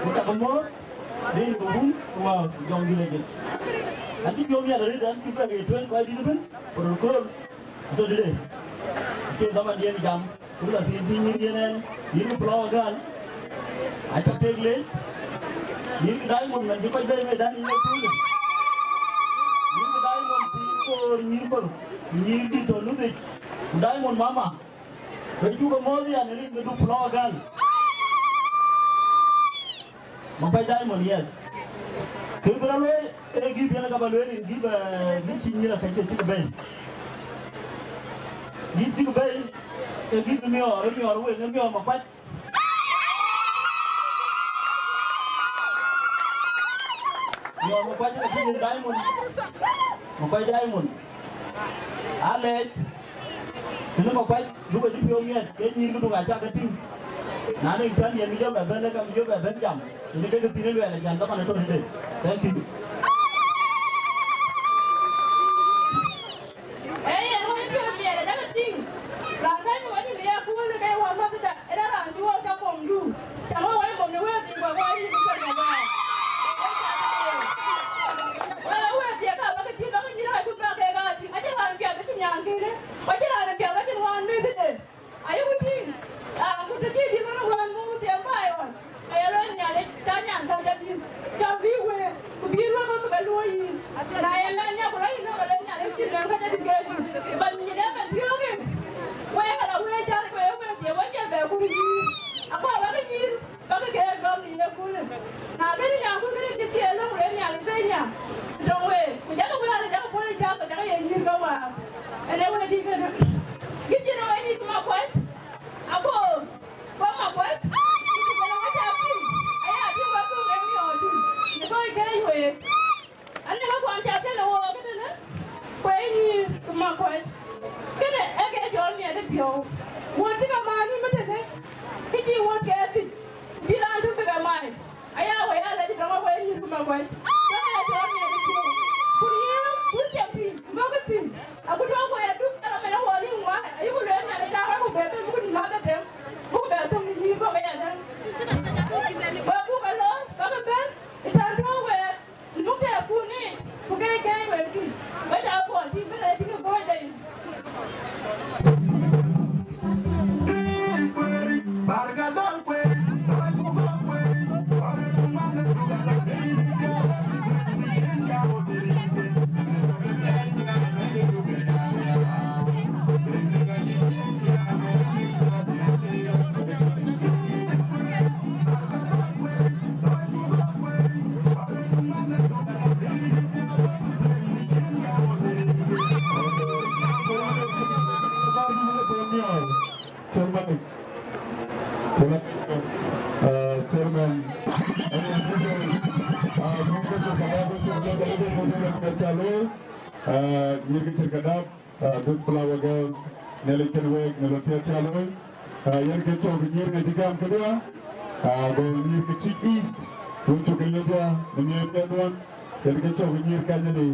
Ku tak mɔ̈ɔ̈th, den ke wun, ku ma jɔŋ dït ajël. An cï piɔ̈u miɛt arëët, an cï bɛ̈k ye tueŋ kɔc dït ëbën, ku röt kööl. Atɔ̈ tëde, acie dhamandiɛn jam, ku la thiin thiin nyïïr yen ɛn, nyïïr ke Flower Girl, aca kek leec, nyïïr ke Diamond man cï kɔc bɛ̈ɛ̈i medan yïn ë tuucë. Nyïïr ke Diamond thiin koor nyïïr kor, ku nyïïr dït tɔ̈ nuthic, ku Diamond mama, ke cuk ë mɔ̈ɔ̈th yan ë rin ke du Flower Girl. Makuac Diamond, yes. Kë bï rɔt looi, ee gift yen ka ba lueel rin gift, eh, gift cï nyïïr akëc cï ke bɛ̈i. Gift cï ke bɛ̈i, ee gift miɔɔr, ee miɔɔr wek, ee miɔɔr Makuac. Miɔɔr Makuac, ee gift Diamond. Makuac Diamond. Alɛɛc, tënë Makuac, duk acï piɔ̈u miɛt, ke nyïïr këduk acä ke tïŋ. Na nɔŋ cän yen bï jɔ bɛ bɛ̈n, lek am jɔ bɛ bɛ̈n jam, tënë ke këthiin ë luɛɛl, acän dhaman ë tɔ̈ tëde. Thank you. Ee yen wën piɔ̈u miɛt, acä ke tïŋ. Raan bɛ̈ny wën ë bï ya kuöl ke wä mäthda. Ënë raan cï wok cä mɔmdu, cä wok wai mɔm në wëëthiikua, ku ayï bï kɔc ŋa bɛ̈ɛ̈r. Wala wëëthiik ka bä ke tïŋ, bä ke nyïïr ka cuk bä kek aa tïŋ, acïn raan piath acïn nyan kënë, ku acïn raan piath acïn wään mïthëde. Ayï ku tïŋ, aa, ku të cï dït ɣɔn wään muk thiɛm baai ɣɔn, aya lueel Nhialic, cä nyan kɔ̈k jɔ tïŋ, cä bï wëë, ku bï ruɔ̈k bä bï ke luɔ̈ɔ̈i yïn. Na ye mɛn nya, ku rɔt yïn nɔm, ale Nhialic cïn nɔm ka jɔ tïŋ ke yïn. Bä nyin ë bɛ thiɔ̈k in, wek ala wëë car, ku ye wëëthiik, wek cï bɛ ku Wun cï ke määr nhïïm ëtënë, kë cï wun ke thïn, bï raan tök bï ke maai. Aya wei aa lɛc dɔŋ awei nyïïr ku Makuac. Dɔŋ aya tɔ̈ miɛt ë piɔ̈u. Ku nyïïr wun cï piŋ, ku bɔ̈ ke thïn. Aku dɔŋ wei aduk, ë rɔt mɛn awɔ lim ŋuan, ayï ku lueel nyan ë cak rɔt ku bɛ bɛ̈n, buk nïn mäth ke tem, buk bɛ thöŋ nyïïr kɔ̈k aya däŋ. Wek buk ke loor, bäk ke bɛ̈n, ë tɛ̈n tɔ̈u wek. Luk tɛ̈ kun yic, ku ke gɛ̈i wek tïŋ, wek aa kuɔn tïŋ, bï ke tïŋ ë gɔ̈ɔ̈c de yic. Chairman, uh, Chairman, uh, uh, nyïïr ke cït kadap, uh, Duk Flower Girls, Nhialic kën wek në lɔ thiëëk cä looi. Ah, yen ke cɔk nyïïr ke cï gam këdï, ah, go nyïïr ke cï East, wën cuk ke lëdï, në miëth piɛth duɔ̈n, yen ke cɔk nyïïr Kanyali,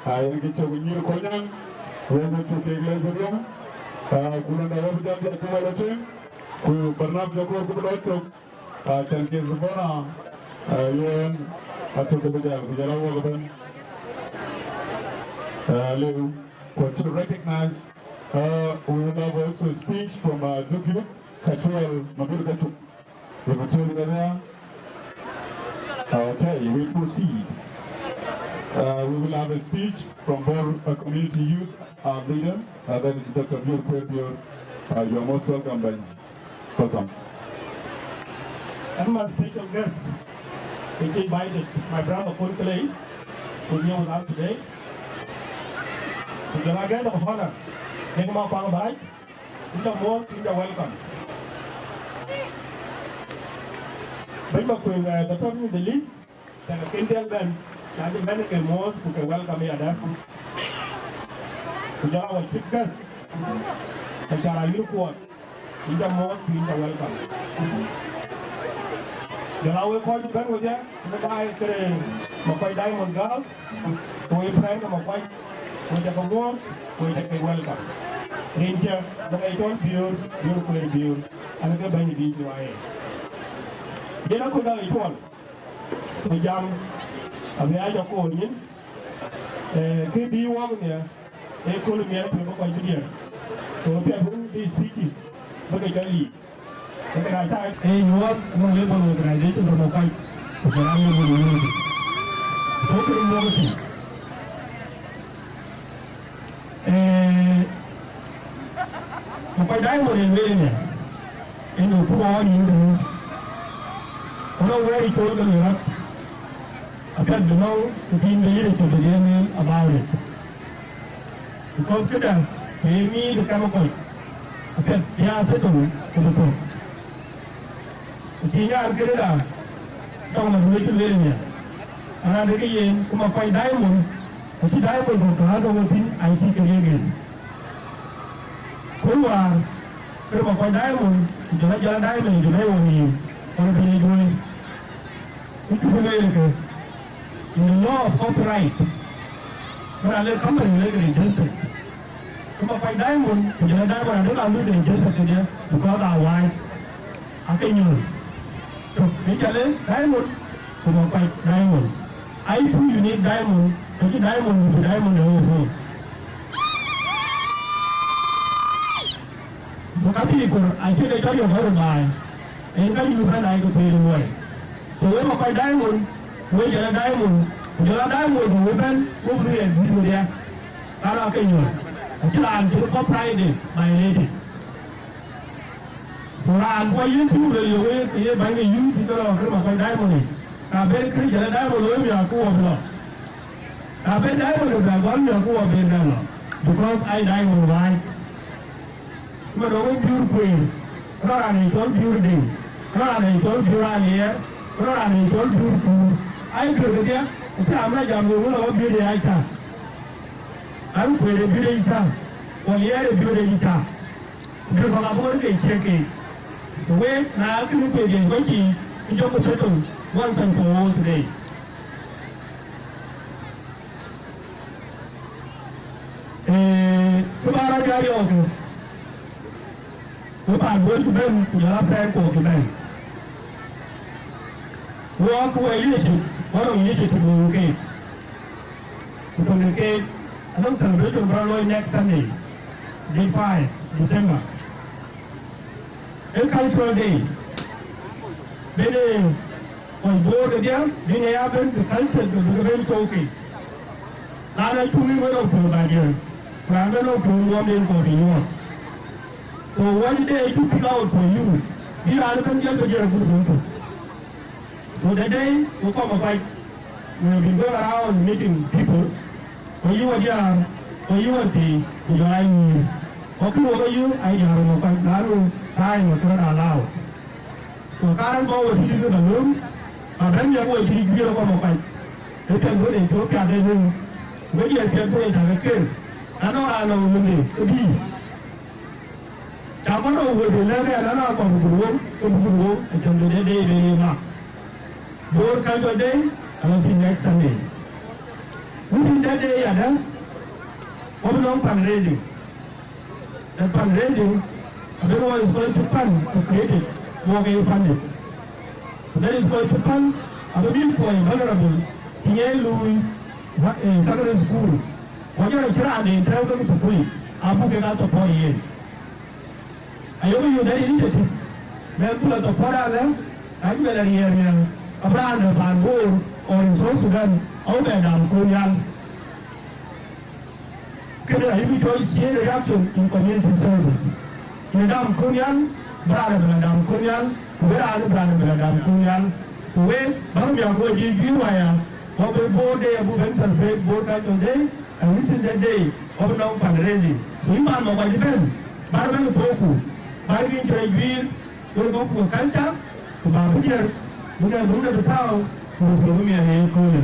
ah, yen ke cɔk nyïïr Kɔnyaŋ, wën wën cuk kek lëdï, ah, ku rɔnda wä bï jam jam ku wä lɔ tïŋ, ku barnamij jɔ kɔɔr ku bï lɔ cök, ah, can ke zibona, ah, yen, atök ke bï jam, ku jɔl a wok ëbɛ̈n. Ah, liu. For to recognize, uh, we will have also a speech from, uh, Duke Youth, Kachuel Mabior Kachuk. The material there. Okay, we proceed. Uh, we will have a speech from Bor, uh, Community Youth, uh, leader, uh, that is Doctor Bior Kuer Bior. Uh, you are most welcome, Ben. Welcome. And my special guest, which invited my brother Kun Clay, to be with us today. Ku jɔl a guest of honor, Deng Makuaŋ Barac, inta muɔ̈th, inta welcome. Bɛ̈ny Makuëŋ, eh, the top in the list, Tɛ̈ ke kën dhiɛl bɛ̈n, na cï bɛ̈n ke muɔ̈th ku ke welcome ya dɛ̈. Ku jɔl a wä cït gäth, ke cä raan yïn kuɔɔt, yïn cä muɔ̈th ku yïn cä welcome. Jɔl a wek kɔc bɛ̈n wedhie, në baai këde Makuac Diamond Girls, ku wek friend ke Makuac, wek cä ke muɔ̈th, wek cä ke welcome. Rin cä, bï ke cɔl Biöör, Biöör Kueer Biöör, an ke bɛ̈ny bï cï waye. Yen akut dau ë cuɔl. Ku jam abï aa jɔ koor nyin, eh, kë bï wɔk nhial, ee kööl miɛt pïïr bï kɔc bï diɛɛr. Ku piɛth wën bï speech bï ke cɔl yiic. Ee kërac cä ee nyuɔɔth nɔŋ Labour Organization röm ë kɔc, ku jɔl aa Labour Unity. Thok röm wok ë piny. Eh, Makuac Diamond ë lueel ënë, ënë ku ɣɔn yïn röör. Ku nɔŋ wɛ̈ɛ̈r ë cool ke lueel rɔt, apiɛth bï nɔŋ të thiin de leadership bï dhil lueel about it. Because këdäŋ, të ye miit ë kɛm ë kɔc, apiɛth bï aa settle ku bï thök. Ku cï nyan kënë da, tɔŋ la duëër cï lueel ënhial. Raan de ke yen, ku Makuac Diamond, ku cï Diamond kɔ̈k tɔ̈ raan tɔ̈ wën thïn, aa cï ke riëëk yen. Ku wäär, kërë Makuac Diamond, ku jɔl a jɔl a Diamond, jɔl a wɔ nïïm, wën piny ë juöör. Ku cuk lueel ke, in the law of copyright, kërë alë company lë ke register. Ku Makuac Diamond, ku jɔl a Diamond, adek aa luöi ke register kedhie, because aa wääc. Ake nyuɔ̈th. Tök, ë cɔl ë Diamond, ku Makuac Diamond. Aa two unique Diamond, ke cï Diamond, ku Diamond ë ɣööt ɣööt. Ku ka thii kor, acï ke cɔl yök ɣööt baai. En ka nyuuth bɛ̈n aa ke thëël luɔi. So we Makuac Diamond, we jɔl a Diamond, ku jɔl a Diamond, ku we bɛ̈n, wo bï exist wedhie. Ka rɔt ke nyuɔ̈th. Acï raan cï copyright de violated. Ku raan bɔ̈ yen cï wun lueel yök ye, ye bäny ke youth bï ke lɔ kërë Makuac Diamond yic. Ka ben kërë jɔl a Diamond looi miäk ku wɔ bï lɔ. Ka ben Diamond bɛ gɔl miäk ku wɔ ben bɛn lɔ. Because aa Diamond wääc. Cï man wën Biöör Kueer, rɔt raan ee cɔl Biöör Deŋ, rɔt raan ee cɔl Biöör Aliɛɛr, rɔt raan ee cɔl Biöör Kuur. Aa Biöör kedhie, acï raan bï jam yök wun lɔ wä Biöör de aa cä. An Kueer ee Biöör de cä, ku Aliɛɛr ee Biöör de cä. Jur kɔ̈k abɔ̈ ke ciëk keek. Ku wek, na kënë kuec yen kɔc cï, ku jɔku settle once and for all today. Eh, kë bä rɔt ya yɔɔk, ku paan duɔ̈n cï bɛ̈n, ku jɔl a pɛɛi kuɔɔk cï bɛ̈n. Wɔk wɔ initiative, wɔ rɔŋ initiative wɔ keek. Ku töŋ de keek, anɔŋ celebration bä looi next Sunday, day five December. Ee cultural day. Bene kɔc Bor kedhie, bï ŋic ya ben, bï culture, bï, bï ke ben showcase. Raan acuk ŋic wën nɔŋ piɔ̈u bä diɛɛr, ku raan bï nɔŋ piɔ̈u luɔmden kɔɔr piny ɣɔn. So what day to pick out for you, bï raan ëbɛ̈n jɔl bï diɛɛr gut wën thok. So the day we come up, we have been going around meeting people, ku yï wɔ diäär, ku yï wɔ thii, ku jɔl a nyïïr. Ku kï wok ë yï, aa diäär ë mɔ̈k kɔc, na nu time ë kërɔt allow. Ku karɛn bä we tïc kë bä lööm, bä bɛ̈n miäk we tïc guiir ë kɔm ë kɔc. Ë piɛth wën ë cök piath ë lööm, we diɛɛr piɛth bï ë tak ë ker. Na nɔŋ raan nɔŋ wënde, ke bï. Ca kɔn rɔt wëëu lɛ̈k ɛn, an, a kɔn bï wëu, ke bï wëu, acïn de de de de ye mak. Bor Cultural Day, and I see next Sunday. Within that day, ada, wɔ bï nɔŋ fundraising. The fundraising, I don't know what is going to fund to create it, wɔ ke funded. That is going to fund, abï bï for vulnerable, tiŋ ye luui, eh, secondary school. Ku jɔl acï raan de tɛ̈ɛ̈u ke thukul, abuk kek a support yen. Ayok youth that initiative, mɛn buk a support alë, ka cï bɛ lɔ riɛɛr nhial, abï raan de paan Bor or in South Sudan, abï bɛ dam kun nhial. Kënë ayuk cɔl chain reaction in community service. Në dam kun nhial, bï raan bï lɔ dam kun nhial, ku bï raan bï raan bï lɔ dam kun nhial. Ku wek, bäk miäk wek juëc juëc waya, wɔ bï Bor Day abuk ben celebrate Bor Cultural Day, and within that day, wɔ bï nɔŋ fundraising. So yïn man mɔ̈k kɔc ëbɛ̈n, bä rɔt bɛ̈n ë thöökku, bä rɔt yïn cï rɔt juiir, wek bä ku culture, ku bä bï diɛɛr, bï nɛn bï run dɛ bï tääu, ku bï piɔ̈u bï miɛt ë ye köölë.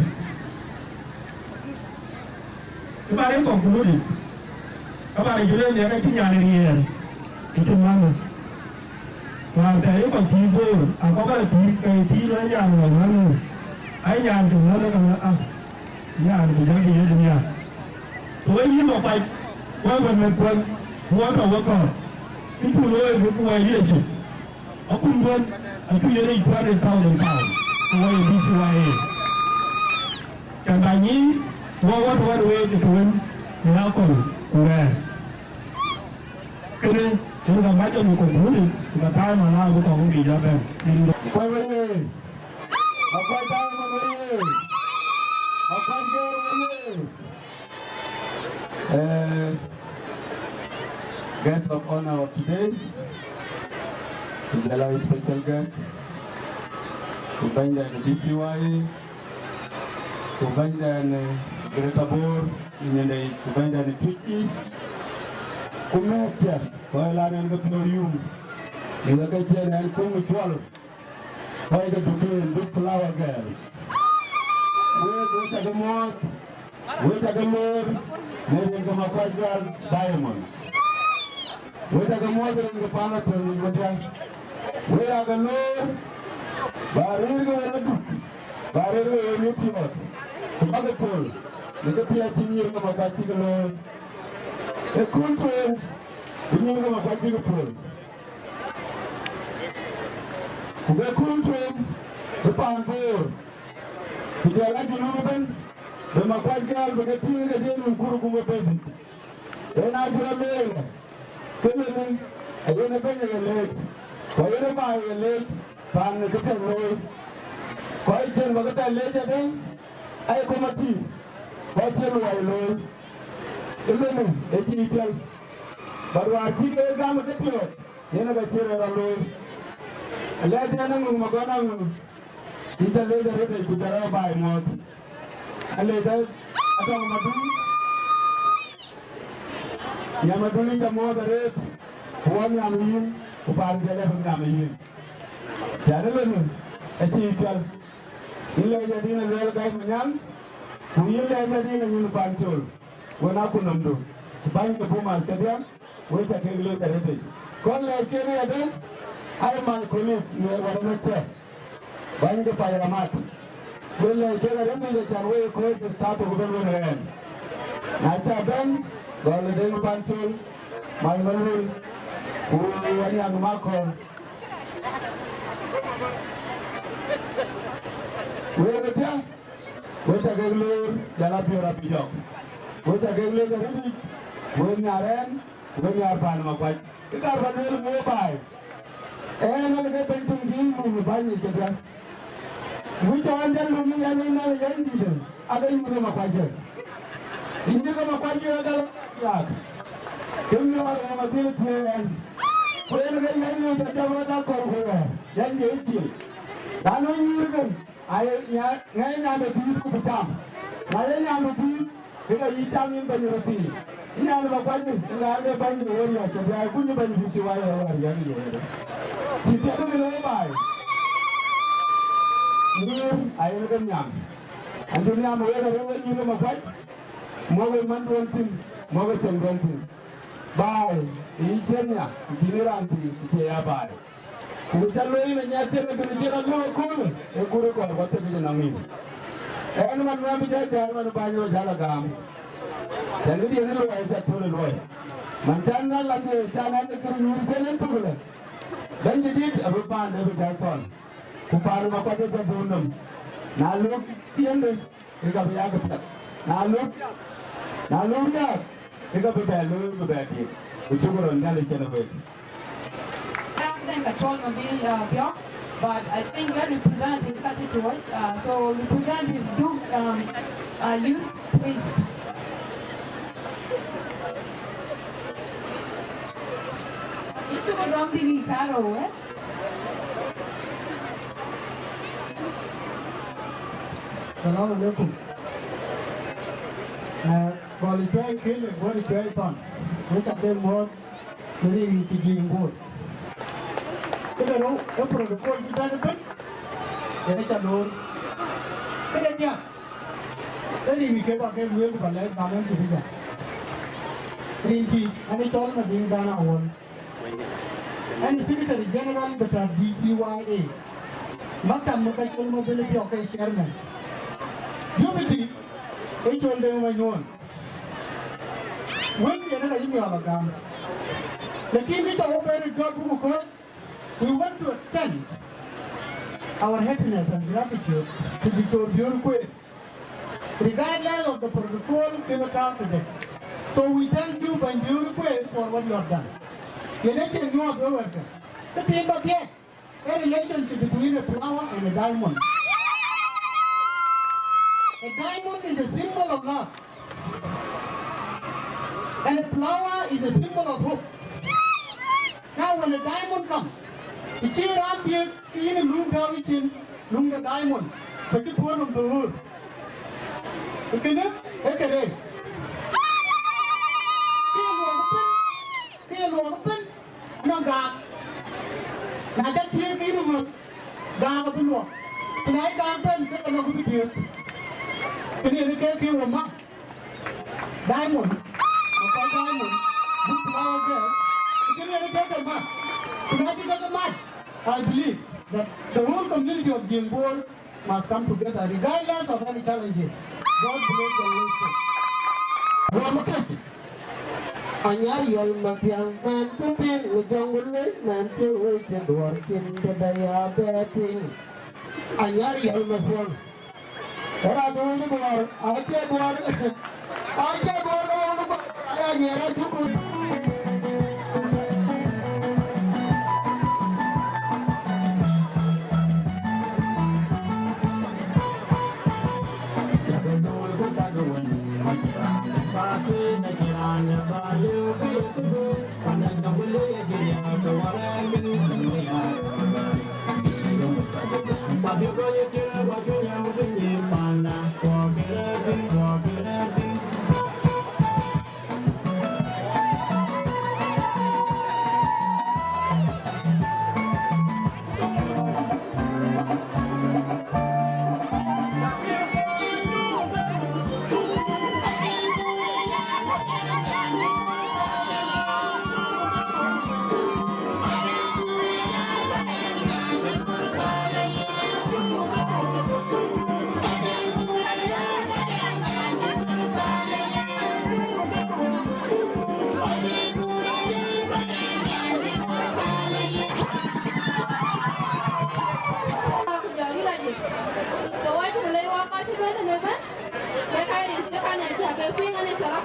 Kë bä rɔt conclude, kë bä rɔt jɔl ë nhiɛk acï nyan ë riɛɛr, ë cïn mänë. Wäär thɛɛr ë kɔc thïïr Bor, akɔ̈k ala thïïr, ke thïïr lɔ nyan ë lɔ mänë. Ai nyan cï mänë ke lɔ ah, nyan ku jɔl bï yec nhiaar. Ku wek yïn Makuac, wek wën meth kuën, ku wɔ tɔ wek kɔ̈ɔ̈r. Kë cuk looi bï ku wɛɛr yï acï. Akumduön acuk yen yic two hundred thousand pound, ku wɔ ye B C Y A. Cän bä nyïïn, wɔ wä tɔ wä week ë tëwën në akɔ̈l ku rɛ̈ɛ̈r. Kënë yen ka mac jɔ conclude, ku ka time allow bï kɔ̈k bï jɔ bɛ̈n. Makuac wëë! Makuac Diamond wëë! Makuac Girl wëë! Eh, guest of honor of today, ku jɔl a special guest, ku bɛ̈nyda në B C Y A, ku bɛ̈nyda në Greater Bor, në Nyandɛ̈, ku bɛ̈nyda në Twic East, ku mɛ̈ɛ̈tkë, ku ëlan ɛn ke piɔ̈u yum, në ke cïn ɛn kum ë cuɔl. Kɔc ke Dukin, Duk Flower Girls. Wek, wek cä ke muɔ̈ɔ̈th, wek cä ke loor, në rin ke Makuac Girls Diamond. Wek cä ke muɔ̈ɔ̈th rin ke pan Athöny Madiäk. Wek aa ke loor, bä rëër ke wek ë Duk, bä rëër ke wek ë piɔ̈ɔ̈th, ku bä ke pol, në kë piɛth cï nyïïr ke Makuac cï ke loor. Ë kööl tueŋ, bï nyïïr ke Makuac bï ke pol. Ku ke kööl tueŋ bï paan Bor, ku jɔl a Junub ëbɛ̈n, bï Makuac Girl bï ke tïŋ ke cï Nunkur ë gumë basic. Yen aa cï rɔt lueel, ke lënë, ayen ë bɛ̈ny ë ye leec, ku ayen ë baai ë ye leec, paan ë këpiɛth looi. Kɔc cïn bä këpiɛth leec adɛ̈ŋ, aye committee, kɔc cï luɔi looi. Ë lënë ë cï piɛl, bä ruaar cï ke gam ë këpiɔ̈ɔ̈th, yen ë ka cï rɛ̈ɛ̈r rɔt looi. Alɛɛc ɛn Aŋök Magɔn Aŋök, yïn ca leec arëëtëc ku ca rɔt baai muɔ̈ɔ̈th. Alɛɛc Atɔŋ Madun, Nyam Madun, yïn ca muɔ̈ɔ̈th arëët, ku wɔ nhiam ë yïn, ku paan Thialɛ bï nhiam ë yïn. Yɛn ë lënë acï piɛl. Yïn lɛc adïn Aluɛl Gäi Manyaŋ, ku yïn lɛc adïn Anyuth Pancol, wën akutnɔmdu, ku bäny ke Bomas kedhie, wek ca kek leec arëëtëc. Kɔn lɛc kek yadë, ai man colleagues në wärë në cɛ, bäny ke payramat. Wek lɛc kek arëët yic, acan wek ë kööc thaa thok ëbɛ̈n wek rɛɛm. Na cä bɛ̈n, gɔl ë Deŋ Pancol, Mac Malul, ku Anyaŋ Makɔl. Wek ë thiäŋ, wek ca kek loor, jal Abiöör Abijɔk. Wek ca kek loor arëët yic, wek nhiaar ɛn, ku ke nhiaar paan Makuac. Kë kaar ba lueel muk baai, ɛn ënë ke bɛ̈ny töŋ cï muk bäny yic kedhie. Wïc cɔɔn jal luk yï yɛn ënɔɔnë yɛn dïïtë, ake yï muk Makuac jël. Yïn ke Makuac jël gal yak. Ke miɔɔr ë ŋa dhil thiëëc ɛn. Ku en ke yɛn yic acä bä dhal kɔ̈u ku wɛ̈ɛ̈r, yɛn ye cil. Raan wën nyïïr kën, aye nya-, ŋɛɛc nyan de dïït ku bï cam. Na ye nyan de dïït, ke ka yï cam yïn bɛ̈ny röt thii. Yïn nyan Makuac, ë ŋaar ke bäny de wël yɔ̈ɔ̈k, ke bï aa kuc bɛ̈ny bï cï wai ë wäär yɛn ye wël. Cï piɛth ke looi baai. Nyïïr ayen ke nhiam. An cï nhiam wek arëët wek nyïïr ke Makuac, mɔ̈k ë manduɔn thïn, mɔ̈k ë cäŋduɔn thïn. Baai, yï cïn nya, ku cïn raan thii, ku cie ya baai. Ku bï cä lueel në nyiɛth thiëëk ë kën cï rɔt lëu ëköölë, ë kur ë kɔɔr ku athek yic ënɔŋ nïïm. Ɛn man nuɛɛm bï jɔ jäl man bäny ë jäl agam. Tɛ̈n këdiën ë luɔi cä thöl ë luɔi. Man cän ŋäl ladhie cän ɛn ë kër nyuur cïn ɛn thök lë. Bɛ̈ny dït abï paande bï jäl thɔn. Ku paan Makuac ë cä dhuur nɔm. Na luk tiënde, ke ka bï yak piɛth. Na luk, na luk riääk, ke ka bï bɛ looi bï bɛ diëk. Ku cuk rɔt Nhialic cïn wek. Then ka cɔl Mabil, uh, Biɔk, but I think a representative ka cï tuɔɔc, uh, so representative Duk, um, uh, youth, please. Itu ko dɔm dï karou, eh? Salam alaikum. Eh, gɔl cuɛi kil, gɔl cuɛi thɔn. Wek ca ke muɔ̈ɔ̈th, në rin cï jiëëŋ boot. Këde rou, ë protocol cï bɛ̈n ëbën, yen ë ca loor. Këde diäk, ë rin ke ba ke lueel ku ba lɛc gam ɛn cï bï jam. Rin cï, ɛn ë cɔl Madiŋ Dan Awuɔl. Ɛn Secretary General bï tɔ̈ D C Y A. Maktam më ka col Mabil Biɔk ke chairman. Deputy, ë col Deŋ Manyuɔn. Wën yen ë ka yï miɔɔr agam. Lakin kë cä wok bɛ̈n röt jɔt buk kɔ̈ɔ̈c, we want to extend our happiness and gratitude to Doctor Biöör Kuei. Regardless of the protocol, kën ë tääu tëde. So we thank you, Bɛ̈ny Biöör Kuei, for what you have done. Yen ë cï nyuɔɔth we wɛ̈ɛ̈tkë. Kë tim ba thiëëc, a relationship between a flower and a diamond. A diamond is a symbol of love. And a flower is a symbol of hope. Now, when a diamond come, ë cï raan thiëëk ke yïn ë luŋ tääu yïcin, luŋ de diamond, ku cï puɔ̈l nɔm dhuur. Kënë ë kë rëër. Ke ye luɔk ëbën, ke ye luɔk ëbën, anɔŋ gaak. Na cä thiëëk ke yïn ë ŋöt, gaak abï luɔk. Ku na ye gaak bɛ̈n, ke ke lɔk bï thiëëk. Kënë yen ke kë wɔ mat. Diamond, Makuac Diamond, buk flower girl, kënë yen ke ke mat. Ku na cï ke ke mat, I believe that the whole community of Jiëŋ Bor must come together regardless of any challenges. God bless the nation. Wɔ më kɛ̈c, Anyar Yɔl Mathiaŋ, man cï piŋ në jɔŋ wun lec, man cï wec cï duɔ̈ɔ̈r cin tëde ya bɛ piŋ. Anyar Yɔl Mathiaŋ. Ëra të wëc duɔ̈ɔ̈r, acie duɔ̈ɔ̈r, acie duɔ̈ɔ̈r ke wëu bä, aya nyiɛɛr acuk.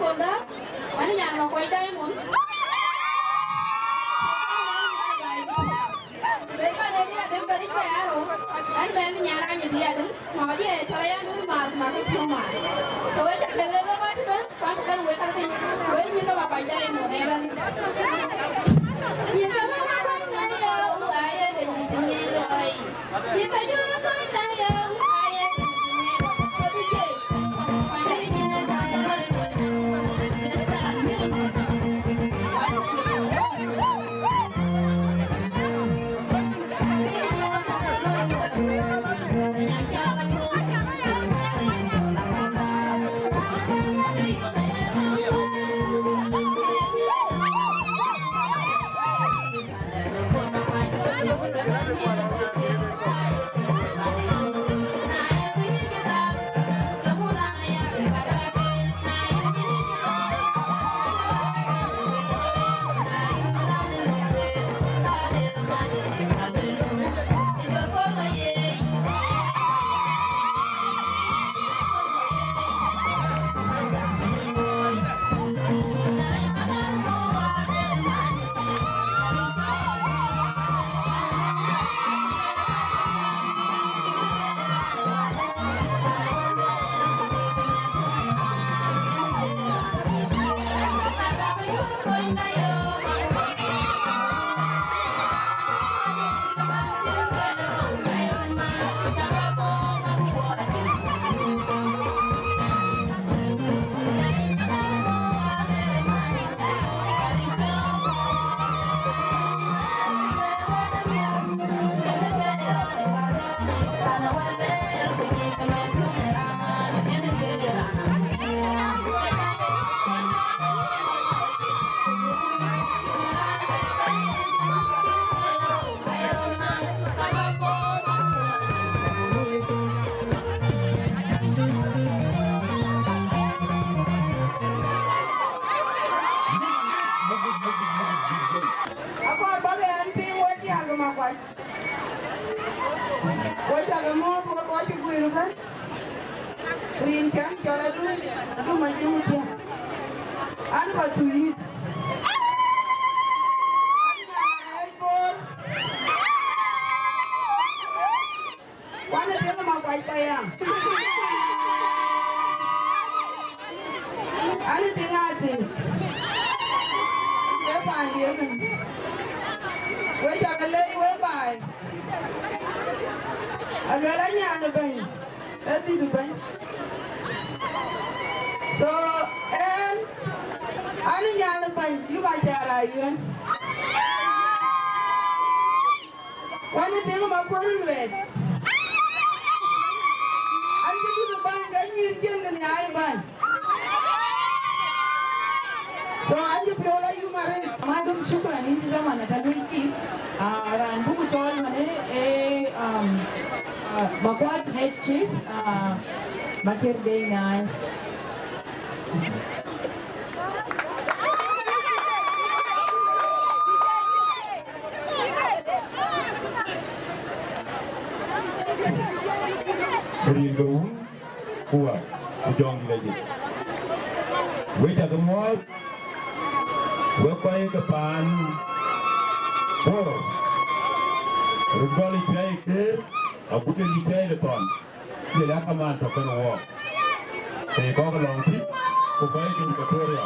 Ëda, an nyan Makuac Diamond. Bɛ̈ny Malek Diadem, bɛ̈ny Payaro, an mɛnh nyan Anyidi Diadem, ma diɛ cɔl ayan wun math, ma ke piɔ̈u math. Ke wek cak lek lek wek kɔc ëbɛ̈n, kuan ku kɛn wek ka piny, wek nyin ke Makuac Diamond ëbɛ̈n. Nyin ke Makuac Diamond, aye ke nyin cï nyin looi. Akɔɔr bä bɛ ɛn piŋ wek tiaŋ ke Makuac. Wek cä ke mɔ̈ɔ̈th wek kɔc cï guiir ëbɛ̈n. Rin cän cɔl Adum, Adum Ajiëŋ Thiäŋ. An, bä thu yït. An, nyan ë Bor. Kuan ë tiŋ Makuac payam. An ë tiŋ aa tiŋ. Ke paandiɛ̈ ëbɛ̈n. Wek cä ke leec wek baai. Aluel anyan ë bɛ̈ny, ë dhïth ë bɛ̈ny. So, ɛn, an ë nyan ë bɛ̈ny, yï Macar Ayuën. Wën ë tiŋ Makuac lueel. An cï dhïth ë bäny, ke nyïïr cïn kë nhiaar ë bäny. So, an cï piɔ̈u la yum arëët. Madam, shukran, yïn cï dhaman ata luel kï. Ah, raan buku cɔɔl manë, eh, um, ah, Makuac head chief, ah, Makir Deng Nyaai. Rin ke wun, ku wä, ku jɔŋdït ayic. Wek cä ke muɔɔth, wek kɔc ke paan Bor, röt gɔl ë cuɛ̈i ë keer, agut en cï cuɛ̈i de thɔn. Ye la kaman tɔ̈ kën wɔɔk. Ke kɔ̈k lɔŋ tït, ku kɔc ke Equatoria.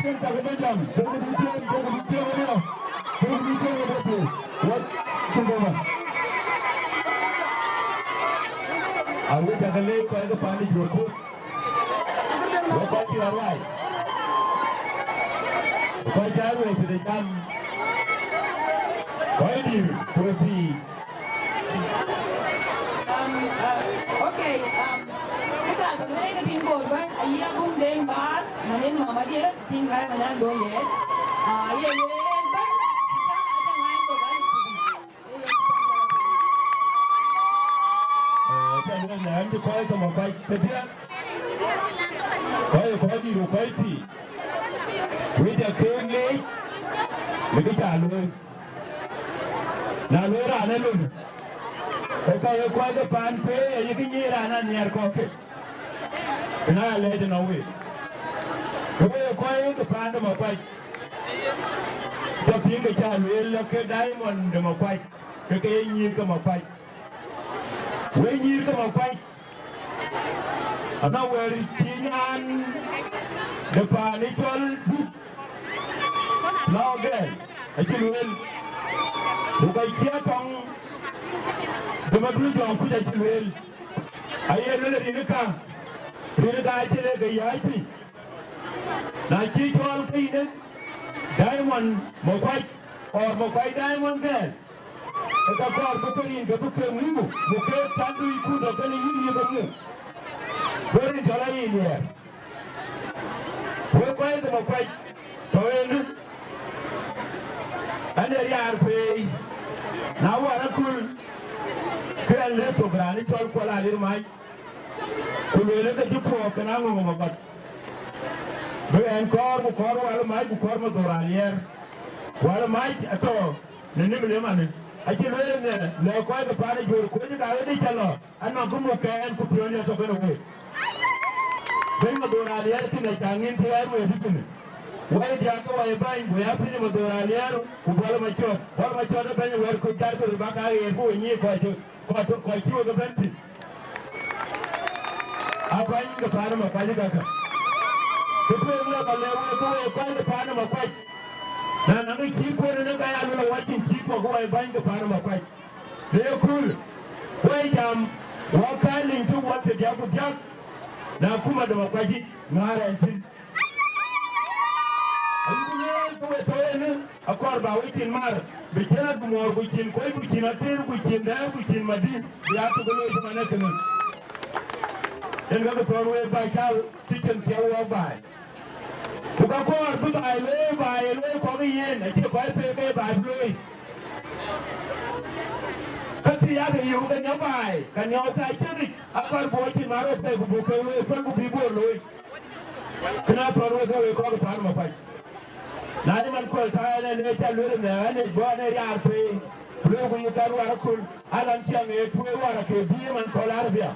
Cïn cak bï jam, cïn bï cïn, cïn bï cïn ënɔɔnë, cïn bï cïn ënɔɔnë, please. Wek cïn bï man. Awek cak leec kɔc ke paan ë Juɔ̈r Kuc. Wek kɔc cï rɔt ruai. Kɔc cä ruëëc tëde jam. Kɔc dïïr, proceed. Um, uh, okay, um, këda të lëk ke tïŋ koor bɛ̈n, ayï abun Deŋ Baar, manin mama dië, tïŋ bɛ̈n, manan döŋ dië. Ah, ye, ye, ye, bɛ̈n, aca ŋany kok, bɛ̈n. Eh, aca ŋany, ŋany kɔc ke Makuac kedhie. Kɔc, kɔc dïïr, kɔc thii. Wek cä ke leec, në kë cä looi. Na loi raan ë lon, ke ka ye kɔc ke paan kueer ayï kë nyic raan anhiaar kɔ̈k ke, na lɛc ënɔɔnë wek. Ke wek kɔc ke paan de Makuac, cä piŋ kë cä lueel ke Diamond de Makuac, ke ke ye nyïïr ke Makuac. Wek nyïïr ke Makuac, anɔŋ wɛ̈t cï nyan de paan ë cɔl Duk Lɔ̈ɔ̈k Gɛɛl acï lueel, ku ka cï atɔŋ de Madudu Jɔŋkuc acï lueel. Aye lueel rin ë ka, rin ë ka acï lëk ke yääc piny. Na cï cɔɔl ke yïn ë Diamond Makuac, or Makuac Diamond Gɛɛl, ke ka kɔɔr bï ke yïn ke bï ke muk, ku ke tandui ku tɔ̈ kenë yïn ye ke muk. Bï rin cɔl ayï liɛɛr. Wek kɔc de Makuac tɔ̈ ënë, ɣɛn ë riaar peei, na wär aköl, ke ɣɛn lëk thok raan ë cɔl Kuɔl Alir Mac, ku lueel ke cï puɔ̈k kën aŋöŋ ë Makuac. Bï ɣɛn kɔɔr, ku kɔɔr Wal Mac, ku kɔɔr Madhor Aliɛɛr. Wal Mac atɔ̈ në nim lëmanë, acï lueel ënë, lɛ̈k kɔc ke paan ë Juɔ̈r Kuc ka ɣet ë cä lɔ, anɔŋ kë muk ke ɣɛn ku piɔ̈n ya tɔ̈ kenë week. Bɛ̈ny Madhor Aliɛɛr thïn acä ŋïn cï ɣɛɛr week thïn. Wai diäk ke wai bäny, ku ya piny Madhor Aliɛɛr, ku Buɔl Macɔt. Buɔl Macɔt ë bɛ̈ny wɛ̈ɛ̈r ku jar ku rït bä ka ɣeer ku we nyic kɔc cï, kɔc, kɔc cï wek ë bɛ̈n thïn. Aa bäny ke paan ë Makuac kakë. Kë tueŋ lɔ ba lɛ̈k wek ke wek kɔc ke paan ë Makuac. Na naŋ cï kuën ënë ka ya luel awäc cïn cï kuɔk wai bäny ke paan ë Makuac. Në ye kööl, wai jam, wä kääc liny cök wä thiërdiäk ku diäk, na kuma de Makuac yic ŋäär ɛn thïn. Ayï ku lueel ke we tɔ̈ ënë, akɔɔr ba wecin mar, bï cïn adumuɔɔr ku cïn kɔc ku cïn ater ku cïn dɛ̈ɛ̈r ku cïn madït, bï aa tök ë looi cï man ee kënë. Yen ke ke thɔ̈r week ba cal, cï cïn thiɛ̈u wɔɔk baai. Ku ka kɔɔr bï baai looi, baai ë looi kɔ̈k ë yen, acï kɔc peek ke baai bï looi. Ka thiëëc ake yök ke niɔp baai, ka niɔp ke acïn yic, akɔɔr bï wecin mar rɔt pɛ̈i ku buk ke looi, kuan ku bï bor looi. Kënë athɔ̈r wek ke wek kɔ̈k ë paan Makuac. Na cï man kööl tɔ̈ ɛn, ɛn ë cä lueel ëmɛ, ɛn ë bɔ̈ ɛn ë riaar peei, lueel ku yï kɛn wär aköl, alan ciɛŋ ë tueer wär ake bï man kööl arabia.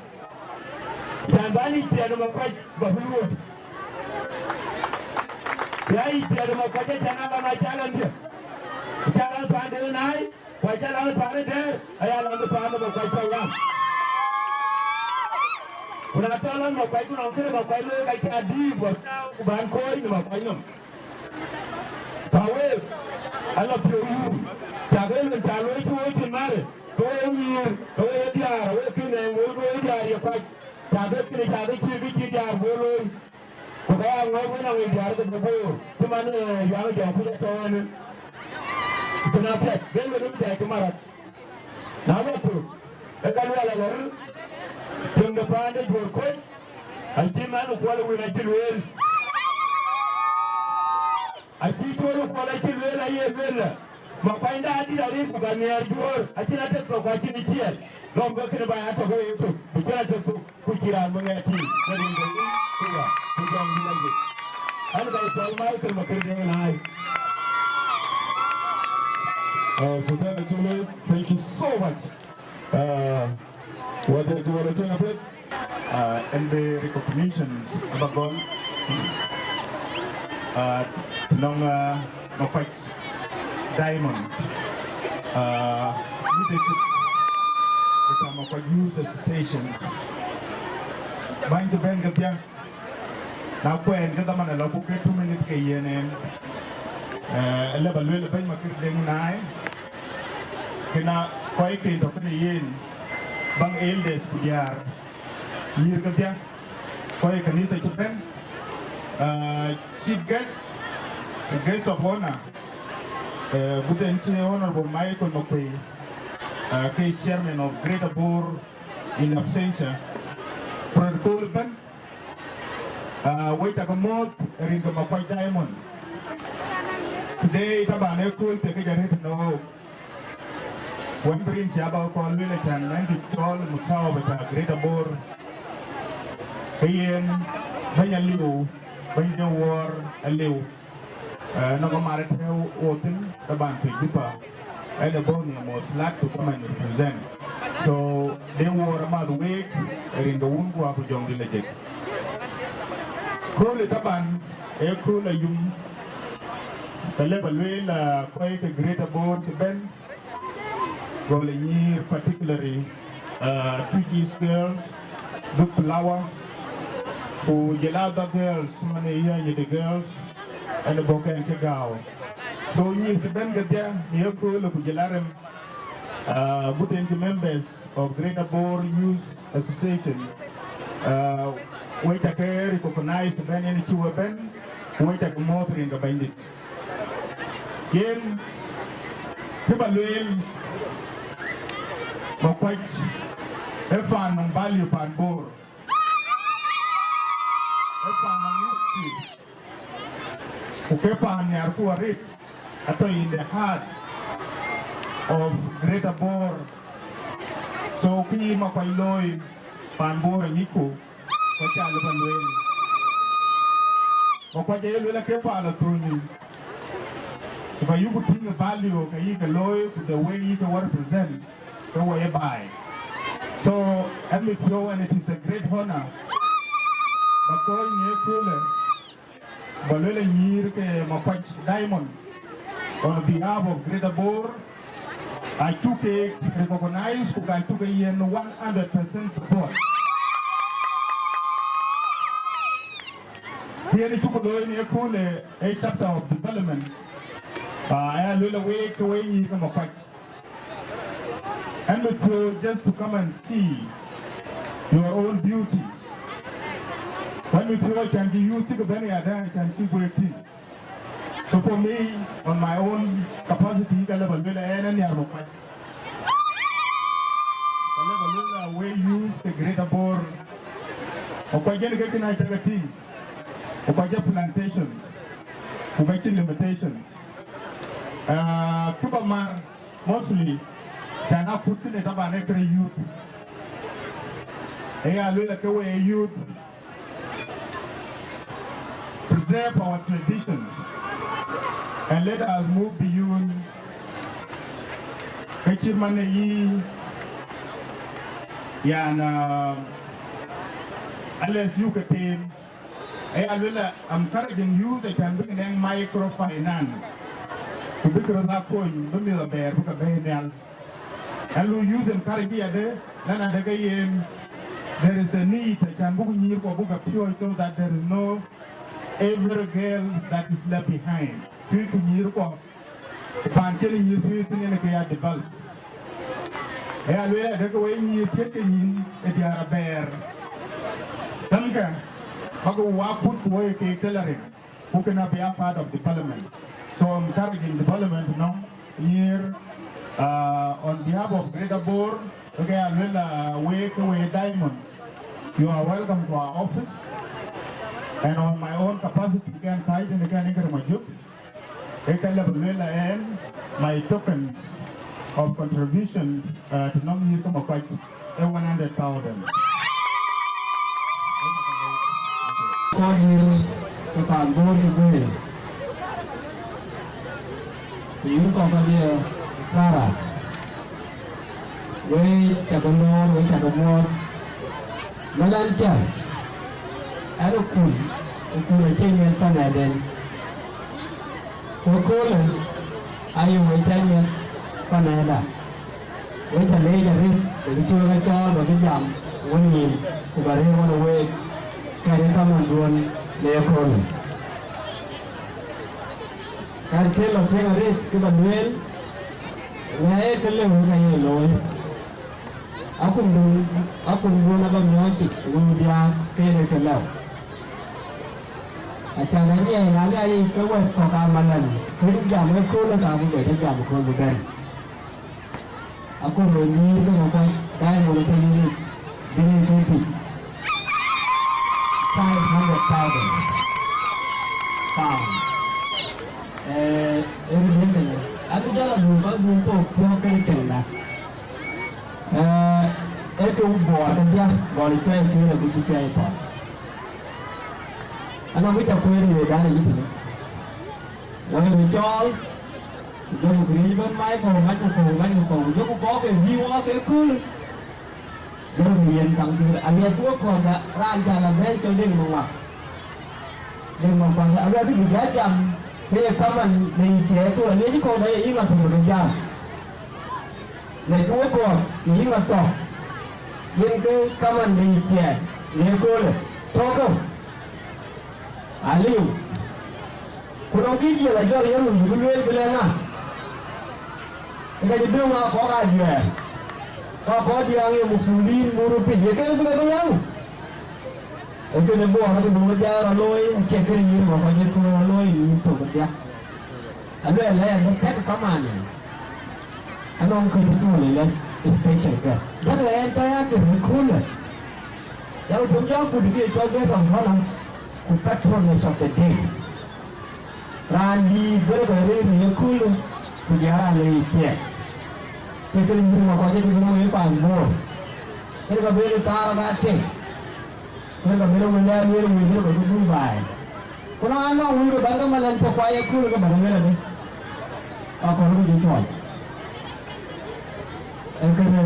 Cän bä yic thiɛɛt ë Makuac bä bï luööt. Bï a yic thiɛɛt ë Makuac acän alan acä lan dhiëth. Acä lan paan de Naai, ku acä lan paan ë Dɛ̈ɛ̈r, aya lan paan ë Makuac tɔ̈ wan. Ku na tɔ̈ lan Makuac ku nɔm këde Makuac looi ka cä dïït bä tääu ku bän kooc në Makuac nɔm. Ka wek, ala piɔ̈u yum, cak en lon ca looi cï wok cïn marë, ke wek nyïïr, ke wek ye diäär, awek kënë ŋoot ke wek diäär ye kuac, cak en kënë cak en cïï kë cï diäär guɔ looi. Ku ka ya ŋɔ̈ɔ̈th wën aŋic diäär ke bï boor, cï man, eh, Yuaŋ Jɔŋkuc atɔ̈ ënë. Kënë apiɛth, ben wën ë bï dɛɛc cï marat. Na bä thök, ke ka luɛɛl alɔ ril, tiŋ de paan de Juɔ̈r Kuc, acï man Kuɔl Wën acï lueel. Acï Cuɔl Kuɔl acï lueel, aye lueel lë, Makuacda adït arëët ku ka nhiɛɛr Juɔ̈r, acïn atek thok ku acïn ë ciɛɛl, lɔ̈m ke kënë ba ya tök ë tök, bï cïn atek thok. Ku cï raan bï ŋɛk tïŋ, ke rin ke rin, ku ya, ku jɔŋ dït aye. An, ka ye cɔl Michael Makerere Naai. Uh, Sultan Achule, thank you so much. Uh, what they do, what they do, uh, and the recognition, abagol, uh, nong, uh, Makuac Diamond, uh, leadership, the Makuac Youth Association. Bany to ben gabia. Na kuɛɛn ke dhaman alɔ ku ke two minute ke yen en. Eh, lëu ba lueel bɛ̈ny Makir Deŋ Naai, kënë kɔc ke tɔ̈ kënë yen, baŋ elders ku diäär, nyïïr kedhie, kɔc ë kanitha cï bɛ̈n, eh, chief guest, guest of honor, eh, agut en cï Honorable Michael Makuei, eh, ke chairman of Greater Bor in absentia, protocol ëbɛ̈n, ah, wek cä ke mɔ̈ɔ̈th rin ke Makuac Diamond. Today, taban, ee kööl thiekic arëët në ɣok. Wën bï rin cï abä kɔn lueel acän ɛn cï cɔɔl musawaba ta Greater Bor. Ke yen bɛ̈ny aliu, bɛ̈ny de wuɔɔr aliu. Eh, nɔŋ ë mar tɛ̈ɛ̈u ɣo thïn, taban, piny Juba, ɛn ë bɔ̈ nhiam was lucky to come and represent. So, de wuɔɔr amath week, rin ke wun ku aku jɔŋdït la jek. Köölë taban, ee kööl ayum, ke lëu ba lueel, ah, kɔc ke Greater Bor cï bɛ̈n, gɔl ë nyïïr, particularly, uh, Twic East girls, Duk Flower, ku jël other girls, man ë yäc de girls, ɛn ë bɔ̈ kɛn cï gääu. So nyïïr cï bɛ̈n kedhie në ye köölë ku jël arem, uh, agut en cï members of Greater Bor Youth Association, uh, wek cä ke recognize bɛ̈n en cï we bɛ̈n, ku wek cä ke mɔ̈ɔ̈th rin ke Bɛ̈nydït. Yen kë ba lueel, Makuac ee paan nɔŋ value, paan Bor, ee paan nɔŋ history, ku ke paan nhiarku arëët, atɔ̈ in the heart of Greater Bor. So kë yï Makuac looi, paan Bor aŋicku, ku acä lëu ba lueel. Makuac aye lueel ake paan athööny, ku ka yuku tïŋ ë value ke yï ke looi, ku the way yï ke wɔ represent, ke wɔ ye baai. So, ɛn mit piɔ̈u, and it is a great honor, ba kɔc në ye köölë, ba lueel ë nyïïr ke Makuac Diamond, on behalf of Greater Bor, acuk ke recognize ku ka cuk ke yiën one hundred percent support. Kë yen cuk looi në ye köölë, ee chapter of development. Ah, aya lueel ë week ke we nyïïr ke Makuac. And we feel just to come and see your own beauty. When we feel can be you, think about it, can keep waiting. So for me, on my own capacity, ka lëu ba lueel ɛn, ɛn nhiar Makuac. Ka lëu ba lueel we youth ke Greater Bor. Makuac yen ke kënë acä ke tïŋ. Makuac ë plantation. Ku ka cïn limitation. Ah, kë ba mar, mostly, can akut kënë taban ee kërë youth. Ee ya lueel ke we youth, preserve our tradition and let us move beyond. Ke cït man ë yï, yan, uh, unless you can tame, aya lueel, I'm encouraging youth acän bïk nɛŋ microfinance, ku bïk röt aa kony, bï mïth abɛɛr bï ke bɛ̈ɛ̈i nhial. Ë lu youth encourage yadë, lɛn adë ke yen, there is a need, acän buk nyïïr kuɔ buk a piɔ̈ɔ̈c, so that there is no every girl that is left behind. Kë ku nyïïr kuɔ, paan cïn nyïïr piööc thïn yen ke ya develop. Aya lueel adë ke we nyïïr piööc ke nyïn ë diäär abɛɛr. Tënkë, bäk we akut ku we ke tailoring, ku kënë abï a part of development. So I'm encouraging development, you know, here, uh, on behalf of Greater Bor, okay, I will, uh, wake away Diamond. You are welcome to our office. And on my own capacity, can tied in the can Majuk. Ë ka lëu ba lueel ɛn, my tokens of contribution, uh, të nɔŋ nyïïr ke Makuac ë one hundred thousand. Kɔc nyïïr ke paan Bor ke guëër, ku nyïïr kɔ̈k kedhie Sara. Wek cä ke lɔɔr, wek cä ke muɔɔth. Mɛn ɛn cä, ɛn ë kun, ë kun acï miɛt panɛden. Ku ëköölë aye wek cä miɛt panɛda. Wek cä leec arëët, wek cï wek a cɔɔl, wek cï jam wenïïm, ku bä rëër ɣɔn ë week, kɛn ë kamanduön Në ëköölë, kan kë lɔ piŋ arëët kë ba lueel, na ee kë lëu ka ye looi. Akundun, akundun aba miɔɔc cïk wun diaak kënë kë lëu. Acan anyiɛɛi raan ë ayic ke wɛ̈t kɔ̈k amalan, kën jam ëköölë ka bï bɛ̈n jam ëkööl bï bɛ̈n. Akuma nyïïr ke Makuac, Diamond ke yïn, bï yïn tïŋ piny. Five hundred thousand pound. Eh, ë röt yen kënë. Abï jɔl a dhum, ba dhum thok thiɔ̈k kën tëŋda. Eh, ee ke Bor kedhia, Bor cuai kën agut cï cuai thɔn. Anɔŋ kë ca kueer ë wedan ayï tënë. Wëi röt cɔɔl, ku jɔku këriëëc ëbɛ̈n, mac kɔ̈u, mac ku kɔ̈u, mac ku kɔ̈u, ku jɔku kɔ̈k ke bï wɔ ke köölë. Jɔku yen kaŋ thiëër, aŋiɛc wek kɔ̈th, raan ca la bɛ̈ɛ̈i cɔl Deŋ Maŋuak. Deŋ Maŋuak, aluɛɛlkï bï jɔ jam, ke ye kaman në yic tiɛɛk, ku aŋiɛc kɔ̈u dɛ ye yï ŋa thok ke jam. Në cï wek kɔ̈th, ye yï ŋa tɔ̈, yen ke kaman në yic tiɛɛk, në köölë, tɔ̈ kɔ̈u. Aliu. Ku nɔŋ kë jiël ajɔl yen run bï lueel bï lɛ̈k ŋa? Ë ka cï döŋ aa kɔk ajuɛɛr, ku aa kɔk diaaŋ ye mukthulin murupiny, ye kek bï ke bï yäu. Ee kënë Bor abï döŋ jai rɔt looi, acie kënë nyïïr Makuac ë tuɔɔc rɔt looi ë nyïïr thok ë diäk. Aluɛɛl ë ɛn bï tɛ̈k kamaan ë. Anɔŋ kë cï tuɔɔl ëlë special guest. Jakë ɛn tɔ̈ ya kë rëër köölë. Yak tuŋ jɔŋ kut kë cɔl guest of honor, ku patronage of the day. Raan dïït bërë kɔc rëër në ye köölë, ku jɔl raan le yic piɛth. Ke kënë nyïïr Makuac ë bï bɛ̈n wei paan Bor. Kënë ka bɛ̈n ë thaar ë dak tei. Kënë ka bɛ̈n ë wël ë lueel wël bï rɔt bï dhuk baai. Ku na anɔŋ wël ke bän ke malɛn cök, ku aye kööl ke bän ë lueel adï, akɔ̈l ke cï cuɔl. Ee kënë,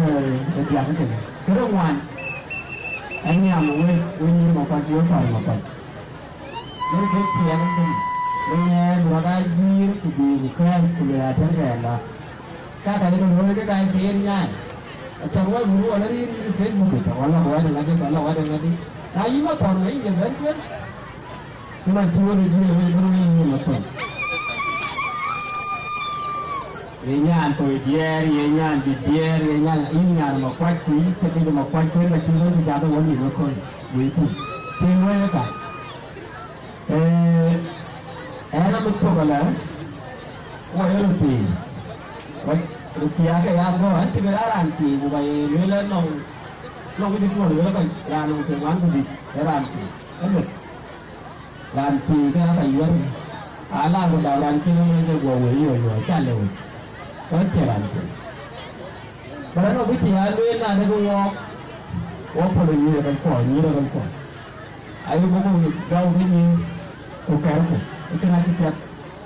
ee diäk kënë. Kënë ŋuan, ë nhiam wek, wek nyïïr Makuac, wek paan Makuac. Wek ke tiɛɛl kënë, wek ŋɛɛr bï rɔt aa juiir, ku bï ku kɛ̈ɛ̈c, ku lueel atɛ̈n kɛɛrda. Ka ka ye ke luɔ̈i ke ka ye ke yen nyaai. Acɔk wɛ̈t wun wala rïïr yïn ë Facebook yic, wala wɛ̈t ŋadï, wala wɛ̈t ŋadï. Na yïn Mathɔn, na yïn de bɛ̈n cuël, cï man cï wën ë juëc wën bï wën yïn Mathɔn. Ye nyan thoi diɛɛr, ye nyan dït diɛɛr, ye nyan, yïn nyan Makuac, ku yïn thiëk ke Makuac, ku yen ka cï wën bï cath ë wën yïn ëköl, wëi thïn. Cï luɔ̈i ë ka. Ee, ɛn abï thök alɛ, wɔ ye röt thiëëc. Wɔ röt thiëëc ake ya gɔ̈ɔ̈r, ɛn cï bï raan raan thiëëc, ku ba ye lueel ɛn nɔŋ, nɔŋ kë cï tuɔɔl lueel kɔc, raan nɔŋ thiëëc ŋuan ku dït, ee raan thiëëc. Ëmën, raan thiëëc ke aka yuɛ̈r, ala ku dap raan cï ŋɔn ke guɔ wëi yɔ̈ɔ̈c yɔ̈ɔ̈c, ca lëu. Wɔ cie raan thiëëc. Bä rɔt nɔm bï cï ya lueel na dek wɔɔk, wɔɔk pɔ̈l ë nyïïr ë rɛc kuɔn, nyïïr ë rɛc kuɔn. Ayï bɔ̈ ku gäu ke nyïïr, ku kɛ̈rku, ë kën acï piɛth.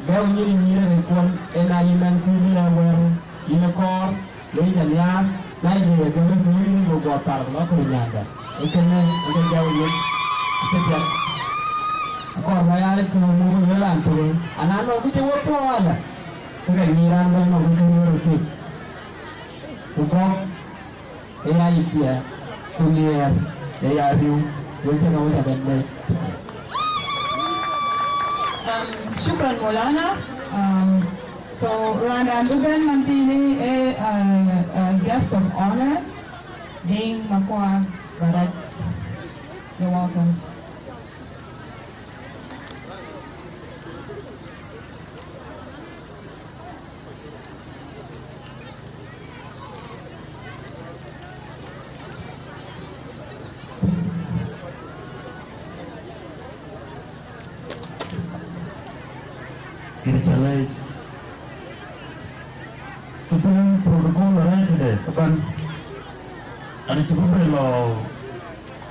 Gäu nyïïr ë nyïïr ë rɛc kuɔn, en aa yïn nɛn kuc bï lɛ̈k wɛ̈ɛ̈r, yïn ë kɔɔr, le yïn ca nhiaar, na yï jël ë gäu rɛc kuɔn, yïn bï guɔ thar, bï lɔ kɔ̈r nyanda. Ë kënë, ë kë gäu nyïïr, acï piɛth. Akɔɔr bä ya rɛc kuɔn muk ë lueel an, thok, ana nɔm bï cï wek puɔ̈u alä, ke ka nyïïr an, bä nɔm bï kën wek röt piŋ. Ku gɔ̈k, ë ya yï thiɛɛk, ku nhiɛɛr, ë ya riëëu, wek cï ka wek abɛ̈n bɛ̈ɛ̈i. Um, shukran, Maulana. Um, so, raan raan bï bɛ̈n man thiinë, eh, uh, uh, guest of honor, Deŋ Makuac Barak. You're welcome. Yïn ca lɛc. Këthiin protocol arɛ̈ɛ̈c tëde ëbɛ̈n. An cï bï bɛ lɔ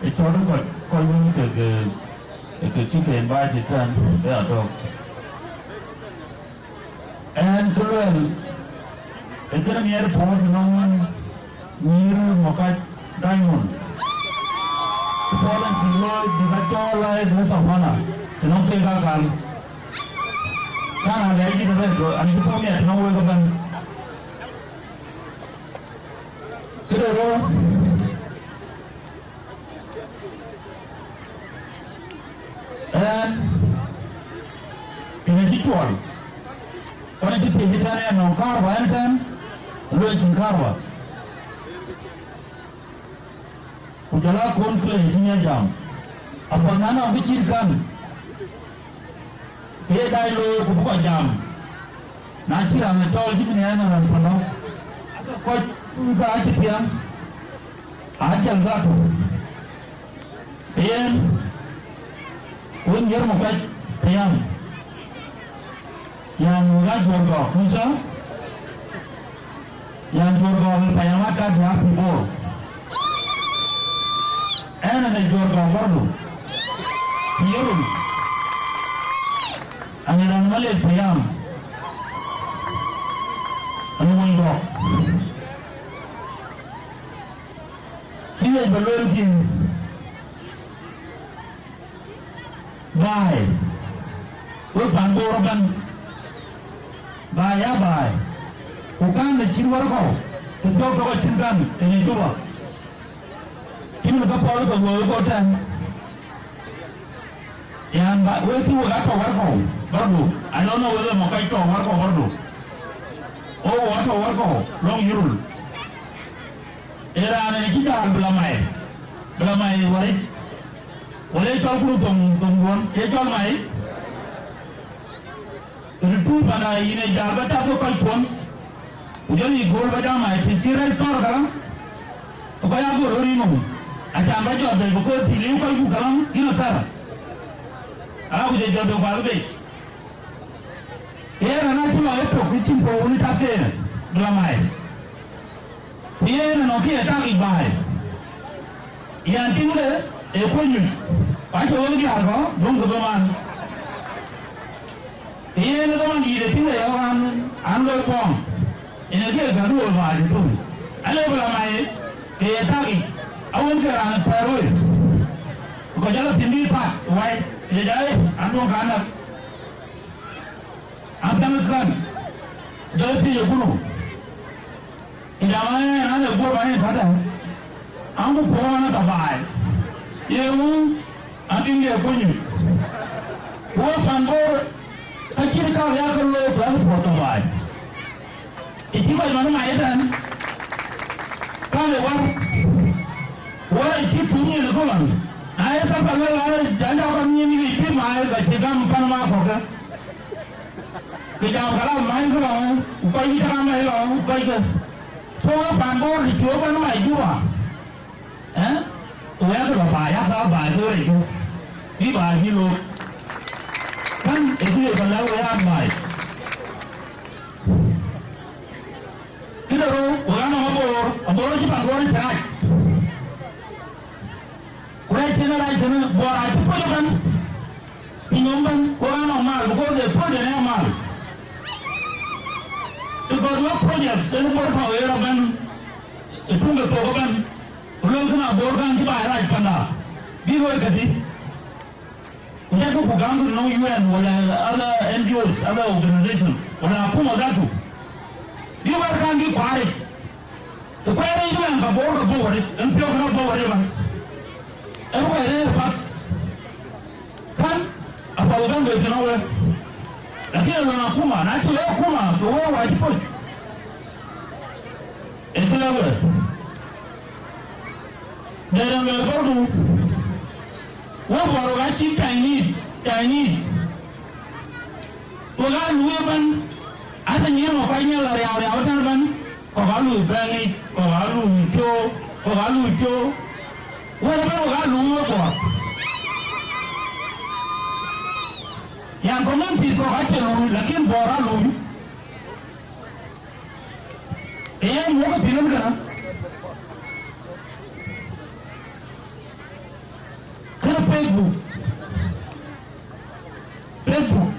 ë cɔ̈t ë kɔc, kɔc wën kek, kek cï ke invite tɛ̈n, ë atɔ̈k. Ɛn kë luɛɛl, ë kënë miɛt puɔ̈u të nɔŋ nyïïr Makuac Diamond. Puɔ̈u ënë cï looi bï ka cɔɔl lɔ ë guest of honor të nɔŋ keek akal. Ka na lɛc yïn arëët, an cï puɔ̈u miɛt të nɔŋ wek ëbɛ̈n. Këde rou, ë Ɣɛn, kënë cï cuɔl, ɣɛn acï thiëëc ëtɛ̈n ë nɔŋ kaarwa ëtɛ̈n, lueel cïn kaarwa. Ku jɔl aa kɔn kë le cï ŋiɛc jam. Apath na nɔŋ kë cït kän, ke ye dac looi ku bï kɔc jam. Na cï raan ë cɔl cï bï nɛn raan pälë, kɔc ka acï piɛŋ, aa jël dhatu. Yen, wek nhiër Makuac payam. Yan wek aa Juɔ̈r Gɔ̈k, Musa. Yan Juɔ̈r Gɔ̈k ë payam aa kat ya pi Bor. Ɛn ë Juɔ̈r Gɔ̈k bärdu. Pi Yirol. Ani raan Malek payam. Ani Mony Gɔ̈k. Kï wiëc ba lueel kï. Baai, wek pan Bor ëbɛ̈n, baai aa baai, ku kän ë cït wär kɔ̈u, ku thiɔ̈k tɔ̈ kɔc thïn kän ë Juba, cïmën ke pɔ̈l ke looi kɔ̈u tɛ̈n. Yan ba, wek cï wek aa tɔ̈ wär kɔ̈u bärdu, I don't know whether Makuac tɔ̈ wär kɔ̈u bärdu, o wek aa tɔ̈ wär kɔ̈u lɔŋ Yirol. Ee raan ë cï jal bï la mai, bï la mai wär yic. Wala cɔl kuru thoŋ, thoŋ duɔ̈n, cie cɔl mai. Rëër tuur panda yïn ë jal ba tak ke kɔc kuɔn. Ku jɔl yï gööl ba jam mai, të cï rɛc thɔ̈r käraŋ, ke kɔc aa gööl röör yïn nɔm. Acan ba jɔt bei, because të liu kɔc ku käraŋ, yïn athär. Ala ku jɔ jɔt bei ku abï bei. Yen raan acï lɔ ëtök, cïn puɔ̈u wun ë tak ke yen, bï la mai. Ku yen ënɔɔnë kë ye tak yic baai. Yan tiŋde ë kuɔny nyuc, ku acï wek diäär kɔ̈u döŋ ke dhomaan. Ku yen ë dhomaan dïït ë tiŋde yɔ̈ɔ̈k an, an loi pɔ̈ɔ̈ŋ, yen ë kë ye gäk luɔi baai tëtui. Ale bï la mai, kë ye tak yic, awën ke raan thɛɛr wei. Ku jɔl a thïn dïït path wai, ye jai, an duɔ̈ŋ ka näk. An piɛŋ kän, jɔl thiëc ë kunu. Ku jam an, an, ee guöp an, ee tätɛ. An, ku puɔ̈u an, ee tɔ baai. Ye ŋu? An, tiŋ de kuny. Ku wek pan Bor, ka cït ka ya ke looi, ku ya ke puɔ̈u tɔ baai. Ë cï kɔc man ë mac ëtɛ̈n, ka le wär, wär ë cï tum nyin ë kölan. Na ye Salva Kiir la rɛ̈c, jɔl jɔ kɔn nyin yic bï mac, ka cï gam pan ma kɔ̈kë. Kë jam kalam mac këlɔŋ, ku kɔc wïc kalam mac lɔŋ, ku kɔc ke. So wek pan Bor të cï wek bɛ̈n mac Juba, ë? Ku wek lɔ baai, yak baai ke rɛc Juba. Bï baai bï look. Kän ë kë ye bä lɛ̈k wek an baai. Këde rou, wek anɔŋ Abor, Abor acï pan Bor cï rac. Ku rɛc tënë rac tënë Bor acï puɔ̈c ëbɛ̈n, piny nɔm ëbɛ̈n, ku anɔŋ mal, because they puɔ̈c ënë mal. Because wek projects ënë Bor tɔ̈u ë rɔt ëbɛ̈n, ë tuŋ ke thok ëbɛ̈n, ku luel kënë Bor kan cï baai rac panda, bï luɔi këdï. Ku jɔkï ku gäm kë nɔŋ U N wala other N G Os, other organizations, wala akuma dhatu. Bï wɛ̈t kan bï kuaaric. Të kuɛɛr yic ëmɛn ka Bor ke bɔ̈ wärïc, en piɔ̈u kënë bɔ̈ wärïc ëmɛn. Ee kuɛɛr rëër path. Kän, apath bɛ̈n bei tënë wek. Lakin ë lɔn akuma, na cï lɔ akuma, ke wek wa cï puɔ̈c. Ee kë lɛ̈k wek. Dɛ̈t ɛn luɛɛl bɔ̈ ku, wek Bor wek acï Chinese, Chinese. Wek aa luui ëbɛ̈n, asa nyïïr ma kuany nhial la riau riau ëtɛ̈n ëbɛ̈n, kɔ̈k aa luui bɛ̈ŋ yic, kɔ̈k aa luui cöök, kɔ̈k aa luui cöök. Wek ëbɛ̈n wek aa luui wek Bor. Yan communities kɔ̈k acie luui, lakin Bor aa luui. Ee yen wok ë pïn ëmënë. Kënë Facebook, Facebook.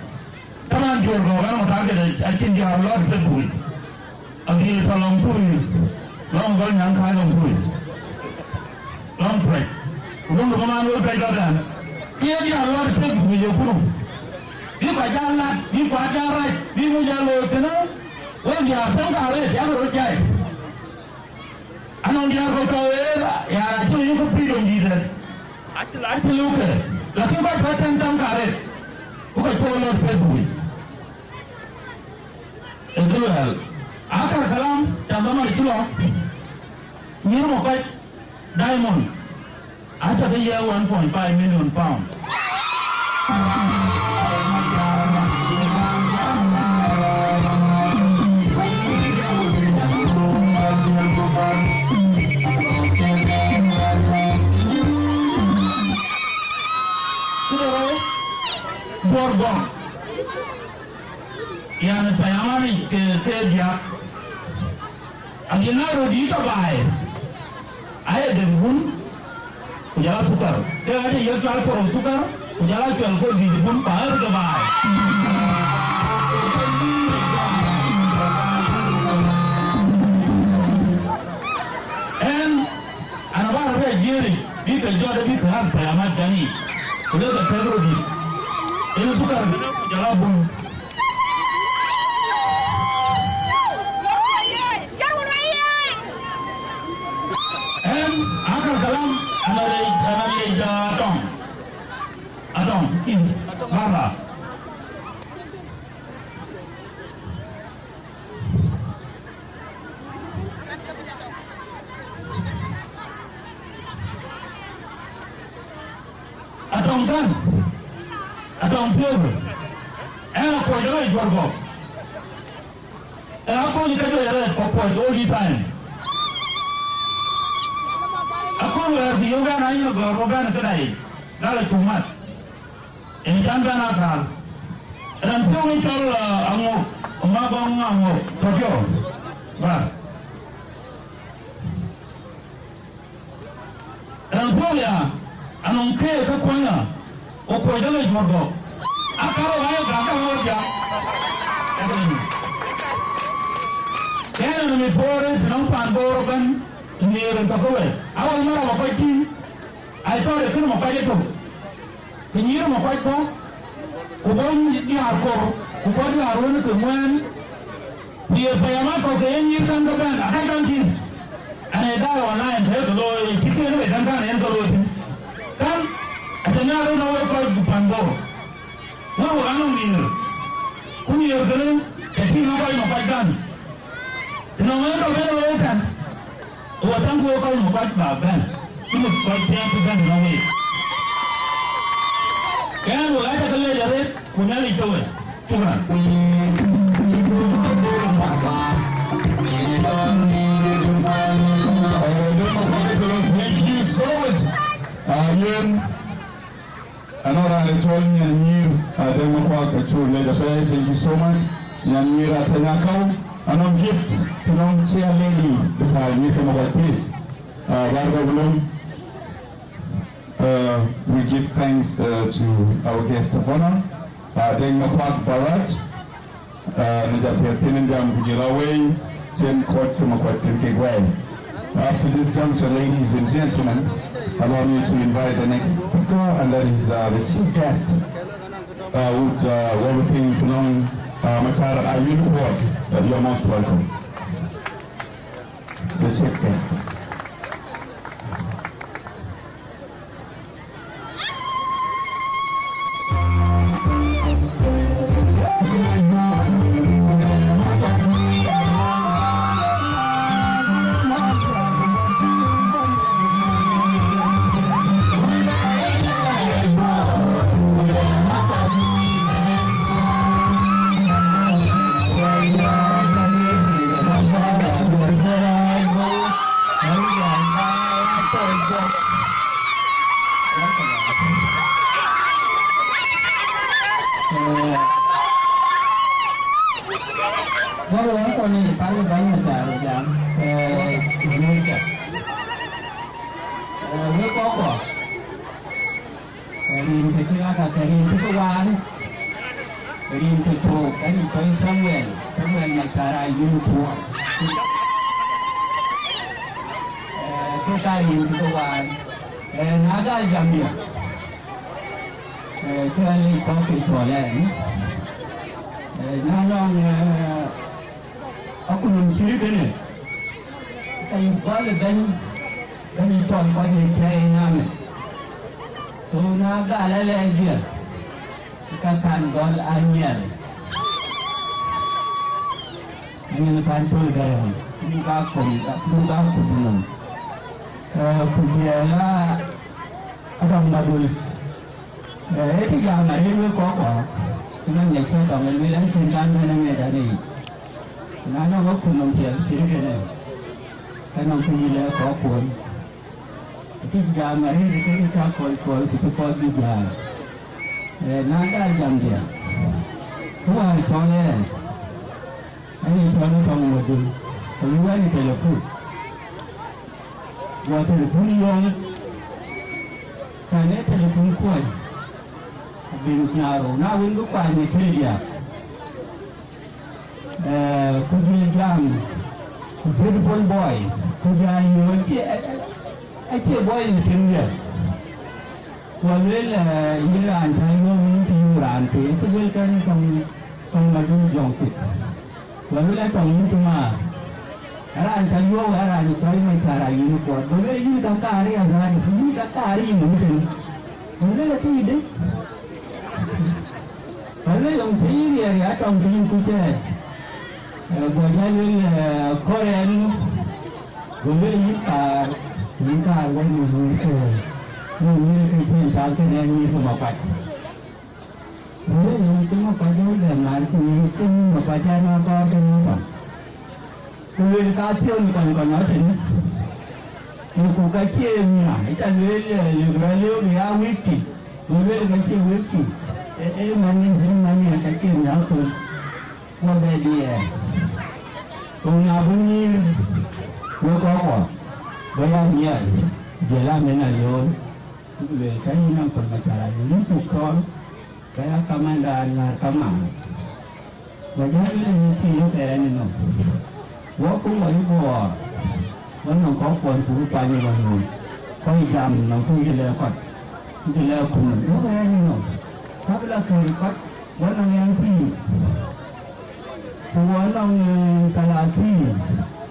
Taban Juɔ̈r Gɔ̈k an, ŋuɔ̈t akëde acïn diäär lɔ̈ɔ̈t Facebook yic. Adhil tɔ lɔŋ tui, lɔŋ gɔl nyaŋ kääc lɔŋ tui. Lɔŋ tuɛc. Ku duɔ̈ŋ de bï man wek tuɛc lɔ̈ɔ̈t ɛn. Kë ye diäär lɔ̈ɔ̈t Facebook yic ë kunu. Bï kɔc jal lat, bï kuat jal rac, bï ŋö jal looi tënë, wek diäär thɛm ka rëët, yak röt jai. Anɔŋ diäär kɔ̈k tɔ̈ ɣeer, ya, acï lɔ yök freedom dïït ë. Acï, acï lɔ ke. Lakin kɔc kɔc tɛ̈n tɛ̈n ka arëët, ku kɔc cuɔ lɔt Facebook yic. Ee kë luɛɛl. Akar kalam, cam dhaman acï lɔ, nyïïr Makuac Diamond, aca ke ye one point five million pound. Këde rou, juɔ̈r gɔ̈k, yani, payamani ke, ke diäk. Agina röt yï tɔ baai, aye dek bun, ku jɔl a thukar. Ke ɣɛn ye cual poro thukar, ku jɔl a cual ke dhïc bun, ku aɣer ke baai. Ɛn, an, abä rɔt bɛ jiëëric, bï ke jɔt, bï ke ɣän pɛ̈i amat jɔn yic, ku le ke kɛ̈k röt dït. Yen thukar, ku jɔl a bun. Ɛn, akar kalam, an, ariɛc, an, ariɛc, ah, Atɔŋ. Atɔŋ, kin, bara. Atɔŋ kan, atɔŋ thiëëk, ɛn akuɔc rɔt juɔ̈r kɔ̈k. Ë akööl ka juëc arëët, ku akuɔc all this time. Akööl wɛ̈ɛ̈r kë yök ɛn, ayïn gɔ̈ɔ̈r bä bɛ̈n këda yic, gal acuk mat. Yen can bɛ̈n akaar. Raan thiëëu ë cɔl, ah, Aŋok, Magɔŋ Aŋok, tɔ̈ thiɔ̈u. Ba. Raan thiɔ̈u ya, anɔŋ keek ke kuɔny ya, ku kuɔc dɔ̈k ë juɔ̈r gɔ̈k. Akar wä ye gäk, ka wä jam. Yen anɔŋ mit Bor, të nɔŋ paan Bor ëbɛ̈n, nhiëër ë tɔ̈ ke we. Awäl mär abä kɔc tïŋ, I thought ë kënë Makuac ëtök. Kë nyïïr Makuac bɔ̈, ku bɔ̈ diäär kor, ku bɔ̈ diäär wën ke ŋuɛ̈ɛ̈n, ku ye pɛ̈i amat kɔ̈k ke ye nyïïr kän ke bɛ̈n, akëc kän thïn. An, ee daai online, ke ke looi, cït kënë wek kän, kän en ke looi thïn. Kän, aca nhiaar röt nɔm wek kɔc pan Bor. Wek, wek anɔŋ nhiëër, ku nhiëër kënë, ke tïŋ nɔm kɔc Makuac kän. Të nɔŋ en tɔ̈ bɛ̈n looi kän. Wɔ thaŋ ku wek kɔc Makuac bä bɛ̈n, cï mïth kɔc piɛth bï bɛ̈n ënɔŋ week. Ke ɛn wek aca ke lec arëët, ku Nhialic ke we. Shukran. Thank you so much. Ah, yen. Anɔŋ raan ë cɔl Nyannyïïr, ah, Deŋ Makuak, acuk lec apɛi, thank you so much. Nyannyïïr Ateny Akau, anɔŋ gift, të nɔŋ chair lady, bï tääu nyïïr ke Makuak, please. Ah, bär bɛ bï lom. Uh, we give thanks, uh, to our guest of honor, uh, Deŋ Makuak Barat. Uh, në jam piɛth thïn, jam ku jël awei, cïn kɔc ke Makuac cïn kek wɛɛi. Up to this juncture, ladies and gentlemen, allow me to invite the next speaker, and that is, uh, the chief guest, uh, would, uh, welcome to Nong, uh, Machar Ayun Court. Uh, you're most welcome. The chief guest. Wala wala kɔn ni pan ni bany na tar jam, eh, America. Eh, we kɔkɔ. Rin cï kë aka ke rin cï kë waar, rin cï tuɔɔk, rin cɔl Samuel, Samuel Matara Yunkuɔ. Eh, kë ka rin cï kë waar. Eh, na gal jam ya. Eh, kë rin kɔk kë cɔl ɛn. Eh, na nɔŋ, eh, akun cï kënë. Ka yï gɔl ë bɛ̈ny, bɛ̈ny cɔl kɔc ë cɛɛi name. So na gal alɛɛc diɛ̈, ka kan gɔl Anyiɛl. Anyiɛl pan col Garaŋ, buk a kony, buk a kuth nɔm. Eh, ku jiɛɛl a, a dɔŋ madul. Eh, ë kë jam arëët wek kɔc kɔ̈k, cï man nya cï dɔŋ ë lueel an cïn kan bɛ̈n ë mɛt arëët. Na nɔŋ ë kuth nɔm piɛth cït kënë, ka nɔŋ kë yï lɛ̈k kɔc kuön. Tik jam arëët ke cä kɔc kɔc ku cï kɔc bï jam. Eh, na gal jam diɛ̈, ku wäär cɔl ɛn, ɛn ë cɔl ë tɔŋ madun, ku yï wɛ̈n ë telefon. Guɔ telefon yɔ̈ɔ̈ŋ, cän ë telefon kuɔny, abï rut na rou, na wën bï kuany ë këde diäk. Eh, ku jël jam, ku beautiful boys, ku jal yöök acie, acie boys në tiŋ diɛ̈. Ku alueel, eh, yïn raan cä yöök yïn cï yöök raan pei, acï lueel kɛn tɔŋ, tɔŋ madun jɔŋ pith. Ku alueel a tɔŋ yïn cï maar. Raan cä yöök, raan cɔl Macar ayïn kuɔt. Ku alueel yïn ka kaar ya dhäär, yïn ka kaar yïn mïtën. Ku alueel akë yï dë. Wël yom cï yïn riɛɛr ya tɔŋ cï yïn kuc ëë, eh, guɔ jal lueel, eh, kɔɔr ɛn, go lueel yïn kaar, yïn kaar wën në nyïïr ke, në nyïïr ke cïn cath kënë nyïïr ke Makuac. Wël yom cï Makuac jal bɛ ŋaar ku nyïïr ke Makuac ëë na kɔɔr ke nyïïr tɔŋ. Ku lueel ka thiɔ̈k në kɔny kɔny ɣɔn tënë, në ku ka cie miäk, ë ca lueel, eh, lëk rɔt lëu bï aa wëëk piny, ku lueel ka cie wëëk piny, ee, ee man yen, ee man yen ka cie miäk thöl, ku bɛ diɛɛr. Ku na bï nyïïr wek kɔc kuɔ, bä ya miɛt, jël amën a looi, ku lueel ka yïn nɔm Paul Macar ayï yïn cuk thɔ̈ɔ̈r, ke ya kamandan ŋäär kamaan. Ku jɔl lueel ë yïn cï yök ënë nɔm. Wok ku wɔ yï Bor, wɔ nɔŋ kɔc kuɔn ku kuany ë wɔ nööm. Kɔc jam nɔm ku yï lɛ̈k kɔc, yï lɛ̈k kuɔn. Yök ënë nɔm. Ka bï la kɛ̈ɛ̈c kɔc, wɔ nɔŋ M P. Ku wɔ nɔŋ, eh, salatin.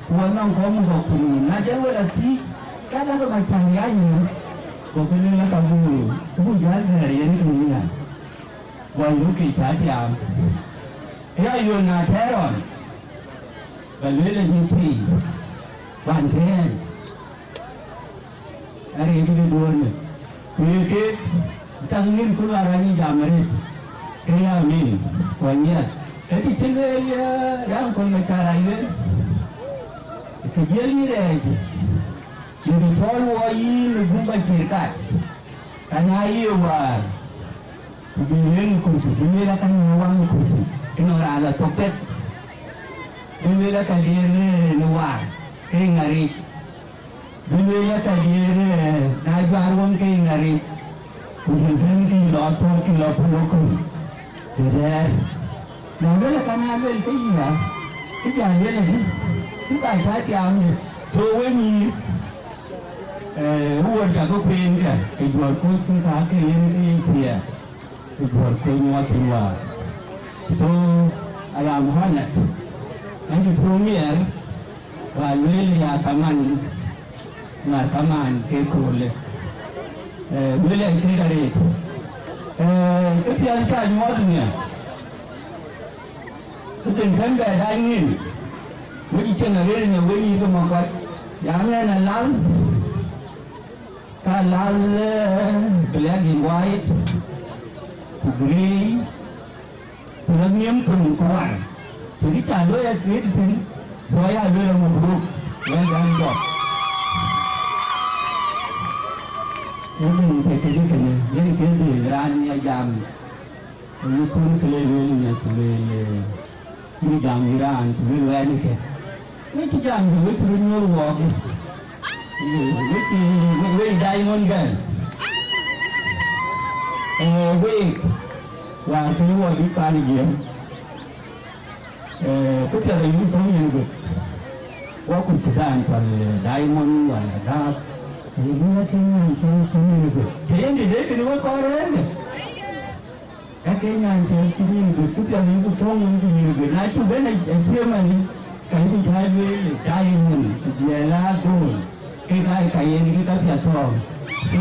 Ku wɔ nɔŋ kɔc muk akut nïïm. Na jɔl wek la thiëëc, ka däk ë Macar ya yïn. Gokï lueel aka buk, buk jäl bɛ̈ɛ̈r yen ë kënë ya. Guɔ yökkï cä tiaam. Ë ya yöök na tɛ̈ɛ̈r ɣɔn, bä lueel ë nyïïr thii, bän tɛ̈ɛ̈n, arëëtdï duöönë. Ku ye keek, cäk nyïïr ku luaar ɣɛn ë jam arëët, ke ya min, ku anyiɛth. Ee kë cï lueel, eh, raan kuɔn Macar ayuel, kë jiël yï rɛɛc, yï kë cɔɔl wɔ yïn ë buk Bashir kat, ka na ye wäär. Ku bï lueel në kursi, bï lueel aka në waŋ në kursi, ënɔɔn raan la thok pek. Bï lueel aka diëër në, në waar, ke ŋaric. Bï lueel aka diëër, eh, na juaar wën ke ŋaric. Ku jël bɛ̈n kï lɔ thok kï lɔ puɔ̈k kï. Të rɛ̈ɛ̈r. Na lueel aka na lueel ke yï ya, kë ja lueel adï, kë ka cä tiaam dï. So we nyïïr, eh, wuɔ̈t ka ke kueen kë, ke juɔ̈ɔ̈r kuc kë ka ke yen ke ye thiɛɛr. Ku juɔ̈ɔ̈r kuc nyuɔɔth thïn wäär. So, I am honored. Ɣɛn cï puɔ̈u miɛɛr, wäär lueel ya kaman, ŋäär kaman ke köölë. Eh, lueel ya cït arëët. Eh, këpiɛth cä nyuɔɔth nhial. Këden kën bɛ dac ŋic, wek cï cieŋ arëët në wek yï ke Makuac. Ya ŋɛn alal, ka lal, eh, black and white, ku grey, ku la nhiëm thöŋ ku war. Cï kë ca looi a create thïn, so ya lueel a mabruk, well done job. Ëbën ke këdï kënë, yen këdï raan ya jam. Ku yï kun kë le lueel nya ku lueel, eh, yï jam yï raan ku lueel wɛ̈ɛ̈r në kë. Wek cï jam kë, wek cï röt nyuöör wɔɔk. Wek cï, wek, wek Diamond Girls. Eh, wek, wäär kënë wɔ dït paan ë Jiëëŋ. Eh, këpiɛth ayï thöŋ yen guëp. Wɔ kuc cï dan cɔl, eh, Diamond wala Dahab. Ayï bï wɔ ke nyan cɔl thöŋ yen guëp. Cï yen dït dee kënë wek kɔɔr rɛ̈ɛ̈r kë. Ka ke nyan cɔl cï yen guëp, këpiɛth yï ku thöŋ yen ku yen guëp. Na cuk bɛ̈n a, a chairman, ka yï ku cä lueel Diamond, ku jiɛɛl aa gold. Ke ka, ka yen ke ka piath thɔ̈ɔ̈ŋ. So,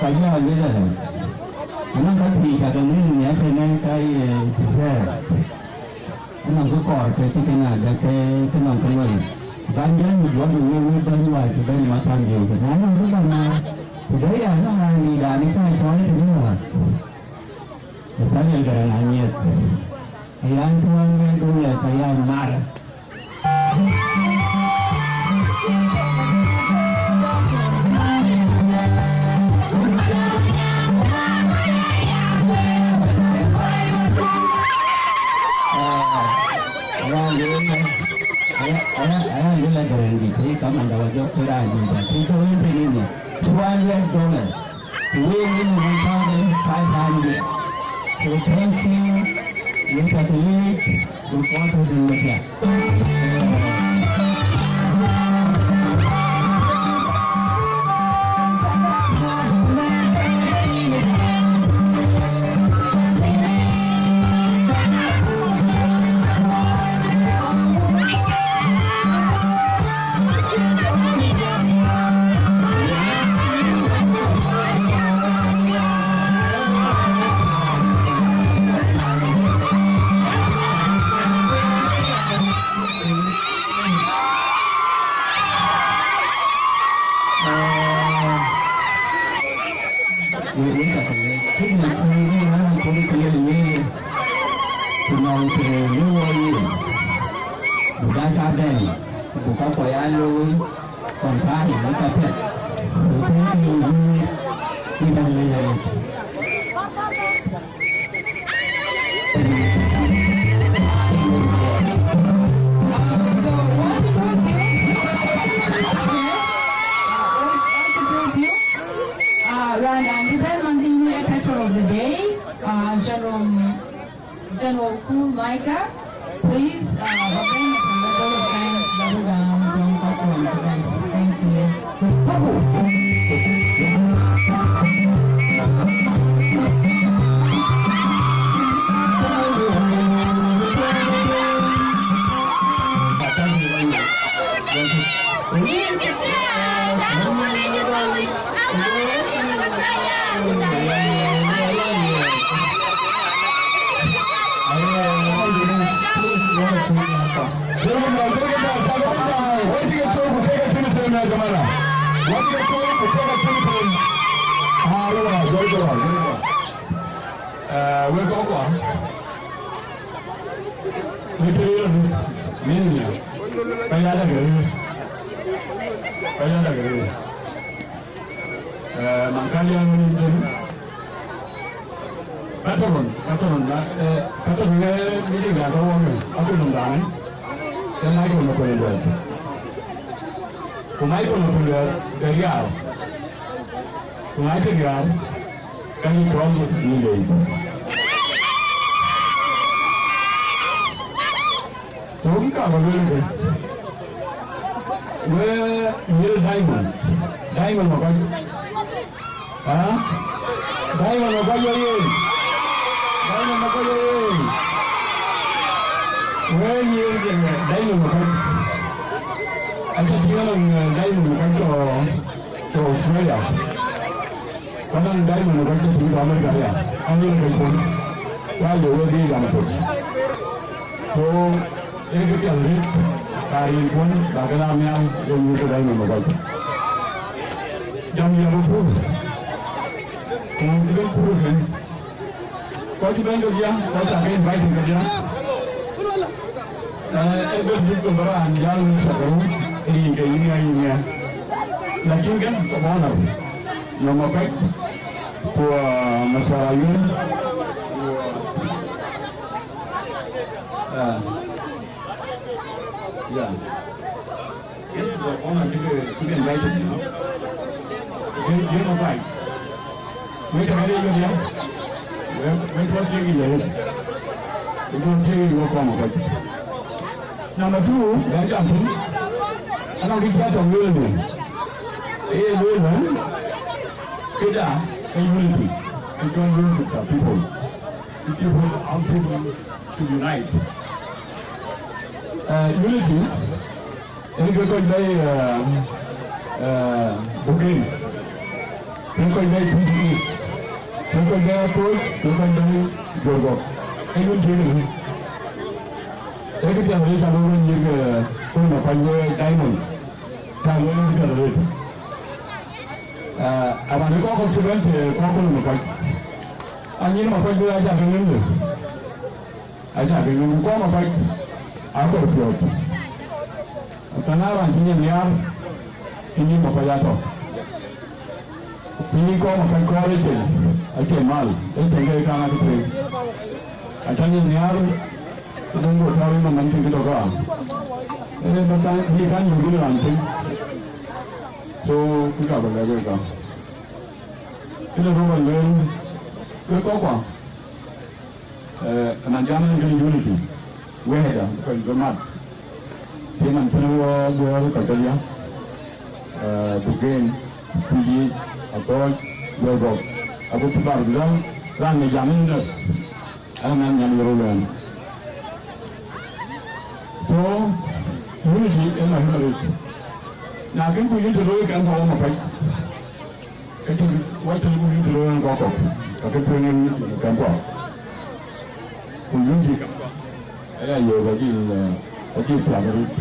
Ka jɔ lueel ëlä, anɔŋ ka thiëc ka ke ŋic nhial tënë ka ye deserve. Anɔŋ kë kɔɔr ke cï kën adë ke, ke nɔŋ kë looi. Bän jam juɔ̈k wek, wek bäny wääc ku bɛ̈ny Matam Jeec. Na nɔŋ kë bä määr, ku bɛ̈ ya nɔŋ raan dïït raan ë cä cɔɔl tënë wääc. Ë Samuel Garaŋ Anyieth. Ë yan tuɔɔŋ wek duŋ lɛ̈k ë yan määr. Win one thousand five hundred. So thank you, Mister Kulik, the fourth of the media. Ku nɔŋ të ye wɔ yic, ku ka ca bɛ̈n, ku ka kɔc aa looi, kɔn ka ye ka piɛth, ku kën ke ye yï bɛ̈n le yɛn. So, what to do with you? Okay. Uh, what to do with you? Uh, Rwanda, and then on the patron of the day, uh, General General Kur Micah, please, uh, open the level of thanks, Babu Gam, John Kakuan. Thank you. Eh, wek kɔckuɔ, wek cï rëër aduk, mïth nhial, ka ya däk rëër, ka ya däk rëër. Eh, man ka liɛŋ wën yïn dënë. Patron, patron, eh, patron, eh, meeting da ka wɔŋ, akun nɔm daanë, ke Michael Makuei Lueth. Ku Michael Makuei Lueth, de riaar. Ku na cï riaar, ka yï cɔl yïn dei. So, kë ka ba lueel ke, we nyïïr Diamond, Diamond Makuei. Ah? Diamond Makuei ye ye. Diamond Makuei ye ye. We nyïïr Diamond Makuei. Aca tïŋ anɔŋ, eh, Diamond Makuei tɔ̈, tɔ̈ Australia. Ku anɔŋ Diamond Makuei tɔ̈ tïŋ tɔ̈ America aya. Anɔŋ kɔc puɔ̈n. Wa ye we dhil jam tök. So, ee kë piɛth arëët, ka rin puɔ̈n, ba ke la nhial, ye nyïïr ke Diamond Makuei. Jam ya bï pur. Ku bï pur kën. Kɔc cï bɛ̈n kedhie, kɔc cä ke invite kedhie. Eh, ee bɛ̈n duk ke bï raan jäl në shakuru, rin ke yïn ya, yïn ya. Lakin guest of honor, nɔm Makuei, ku, ah, Mashara Yun, ku, ah, yeah. Yes, the honor to be, to be invited, you know. Jël, jël ma kuany. Wek ca kɛ̈n ye yök ya. Wek, wek tuɔɔc thiëëk yic arëët. Wek tuɔɔc thiëëk yic wek kɔn ma kuany. Number two, bɛ̈n jam thïn. Anɔŋ kë cä tɔŋ lueel ënë. Ee lueel ënë. Këda, ee unity. Ee cɔl unity of people. The people, our people should unite. Uh, unity. Yen ke kɔc bɛ̈i, eh, eh, Bukeny. Yen kɔc bɛ̈i Twic East. Yen kɔc bɛ̈i Akoc, yen kɔc bɛ̈i Jogok. Ee yun tiëëk ënë. Ee kë piɛth arëët cä lɔ wën nyïïr ke Kur Makuac we Diamond. Cä lɔ wën kë piɛth arëët. Eh, aban ë kɔc kɔ̈k cï bɛ̈n të kɔc Kur Makuac. Anyïïr Makuac bï aa cä ke ŋiɛ̈n lë. Aca ke nyuŋ kɔm apac, akɔr piɔ̈ɔ̈th. Tɛ̈n aa raan cï nyin nhiaar, ke nyïïr apac atɔ̈. Ku yï kɔm apac kɔɔr ecin, acie mal, ecin ke kaŋ akë tueŋ. Aca nyin nhiaar, ku döŋ ku tääu yïn nɔm man cïn kë tɔ̈ ke ɣa. Ee, bä kaŋ, bï kaŋ nyuŋ bï raan piŋ. So, kë ka bä lɛ̈k wek gam. Kënë röt ba lueel, ke kɔckua, eh, na jam en kënë unity, wɛ̈ɛ̈tda, kɔc bï mat. Cï man cïn wɔ guɛ̈ɛ̈r kɔc kedhia, eh, Duken, Tujis, Athɔɔc, Guɛ̈ɛ̈r Gɔ̈k. Ago cï bar bï dhäl, raan ë jam en dɛ̈t, an, an, nyan ë röt lueel. So, unity ë muhimu arëët. Na kën ku unity looi, kɛn kɔc wɔ mapäc. Ke cï wɔ tël ku unity looi ɣɛn kɔc kɔ̈k, ka ke tueŋ en kɛn kɔc. Ku unity kɛn kɔc. Aya yöök acï, eh, acï piath arëët.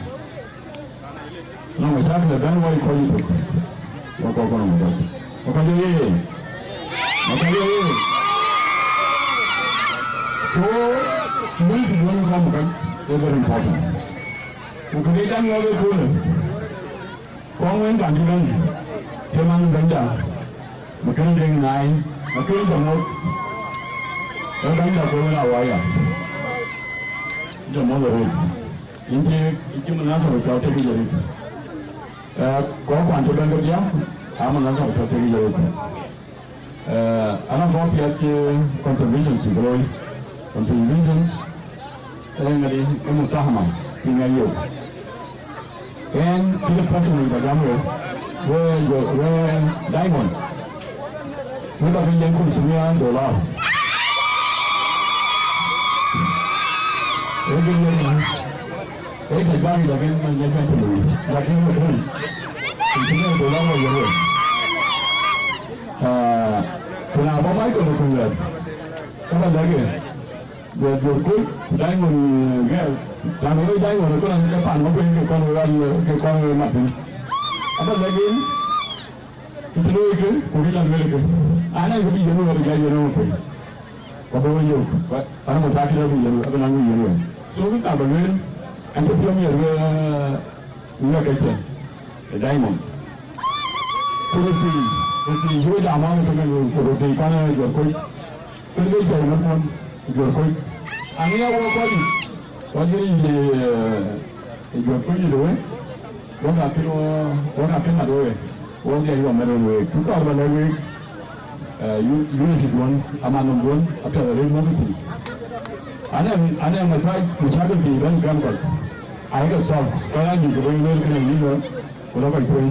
Nɔŋ mashakil ëbɛ̈n wɔ kɔc yïtök. Wɔ kɔc kɔn mapäc. Mapäc ye. Mapäc ye. So, unity duɔ̈n kɔc mapäc is very important. Ku këdï dan wɔ ke köölë. Kɔn wën kan cï bɛ̈n, ke man bɛ̈nyda, Makën Deŋ Nai, Makën Jamok, ee bɛ̈nyda ku wën awaya. Jamok arëët. Yïn cï, yïn cï munasaba cɔl tek yic arëët. Eh, kɔc kuan cï bɛ̈n kedhia, aa munasaba cɔl tek yic arëët. Eh, ana bɔ̈ piɛth cï contributions cï looi, contributions, eh, ŋadï, eh, musahama, cï ŋa yök. Ɣɛn, cï the person ba jam wek, we, we, we Diamond. We ba ke yen kum sumia dollar. Eh, ke yen, eh, ke bagi da ke na nya kan tulu. Lakin we kum sumia dollar wa yero. Ah, kuna ba mai ko ko la. Ka ba lage. Juɔ̈r, Juɔ̈r Kuc, Diamond, eh, Girls. Raan wek Diamond, ku raan ke pan wek, ke kɔn wek, ke kɔn wek mat thïn. Aba lɛ̈k yen, kë cï looi kë, ku kë ca lueel kë. Ana kë bï yen wek, bï ja yen wek piny. Ku bï wek yök, ba, ba na mutakida bï yen wek, abï naŋ bï yen wek. So, kë ka ba lueel, ɛn cï piɔ̈u miɛt wek, eh, wek kecë, eh, Diamond. Ku röt piny, röt piny, cï wek jam wek, ku röt piny, kuan, eh, Juɔ̈r Kuc. Kën ke cɔl në puɔ̈n, Juɔ̈r Kuc. Aŋiɛc wɔ kɔc yic, kɔc yic, eh, Juɔ̈r Kuc yic wek, wek akën wɔ, wek akën mat wek, wek dhiɛc wɔ mɛt wek. Cuk kɔɔr ba lɛ̈k wek, eh, yu-, unity duɔ̈n, aman nɔm duɔ̈n, apiɛth arëët muk thïn. Anɛ, anɛ mashakil thii bɛ̈n gam kɔc. Ayek solve, kɔc aa nyuc ke bɛ̈n lueel kënë yïn lɔ. Ku lɔ kɔc tueŋ.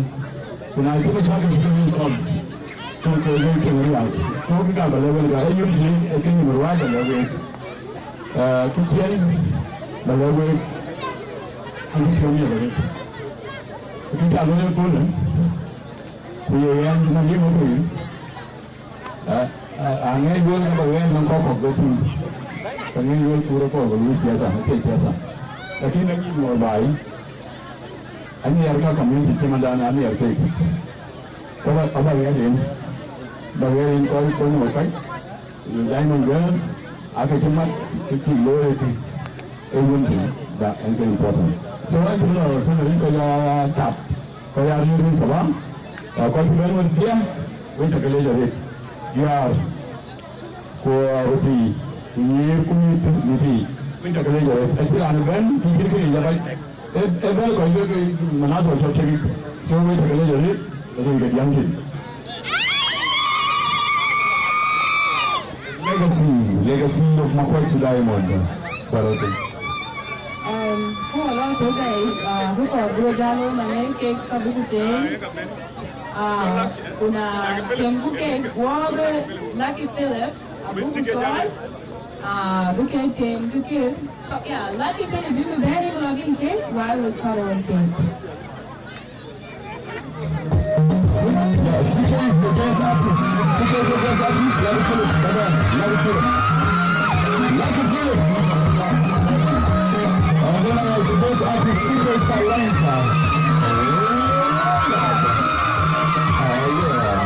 Ku na cï mashakil cï ke yïn solve, ke ke lëu cïn rial. Ku kë ka ba lɛ̈k wek, ka ë yöt yïn ë kë number one ba lɛ̈k wek. Eh, kë ciëën ba lɛ̈k wek, an cï piɔ̈u miɛt arëët. Ku kë ca looi ëköölë, ku ye ɣɛn na bï ŋö piny. Eh, eh, aŋiɛc lueel ka ba ɣɛɛr nɔŋ kɔc kɔ̈k ke tïŋ. Aŋiɛc lueel kuur ë kɔc ke luui siasa, acie siasa. Lakin anyïïk mɔ̈ɔ̈r baai, anhiɛɛr ka community cï mandan anhiɛɛr keek. Ka ba, ka ba ɣɛɛr yen, ba ɣɛɛr yen kɔc kɔc mɔ̈ɔ̈r kac, Diamond Girls, aake cï mat, kë cï looi ëtï, ee wun thïn, da, en ke important. So, ɛn cï bï lɔ tënë rin kɔc aa tap, kɔc aa riëër rin sabab, eh, kɔc cï bɛ̈n wën thiëëk, wek ca ke leec arëët. Diäär, ku, eh, röthii, ku nyïïr, ku mïth, mïthii, wek ca ke leec arëët. Acï raan ëbɛ̈n cï cït këric ë kɔc, ë, ë bɛ̈n kɔc wek, eh, munasaba cɔl tek yic. So, wek ca ke leec arëët, rin ke diäŋ thïn. Legacy, legacy of Makuac Diamond. Barote. Um, ku a lot of day, uh, ku kɔɔr bï röt jal ɣöö manë kek ka bï ku teem. Uh, ku na tiɛmku kek wɔ bï Lucky Philip, abuk ku cɔɔl, uh, bï kek teem kë kër. Yeah, Lucky Philip bï bɛ̈ɛ̈r ë lɔ bï kek, wa we cɔɔl ɣöö kek. Yeah, Sika is the best artist. Sika is the best artist. Lucky Philip, come on, Lucky Philip. Lucky Philip. And then, uh, the best artist, Sika is Alliance. Oh, yeah.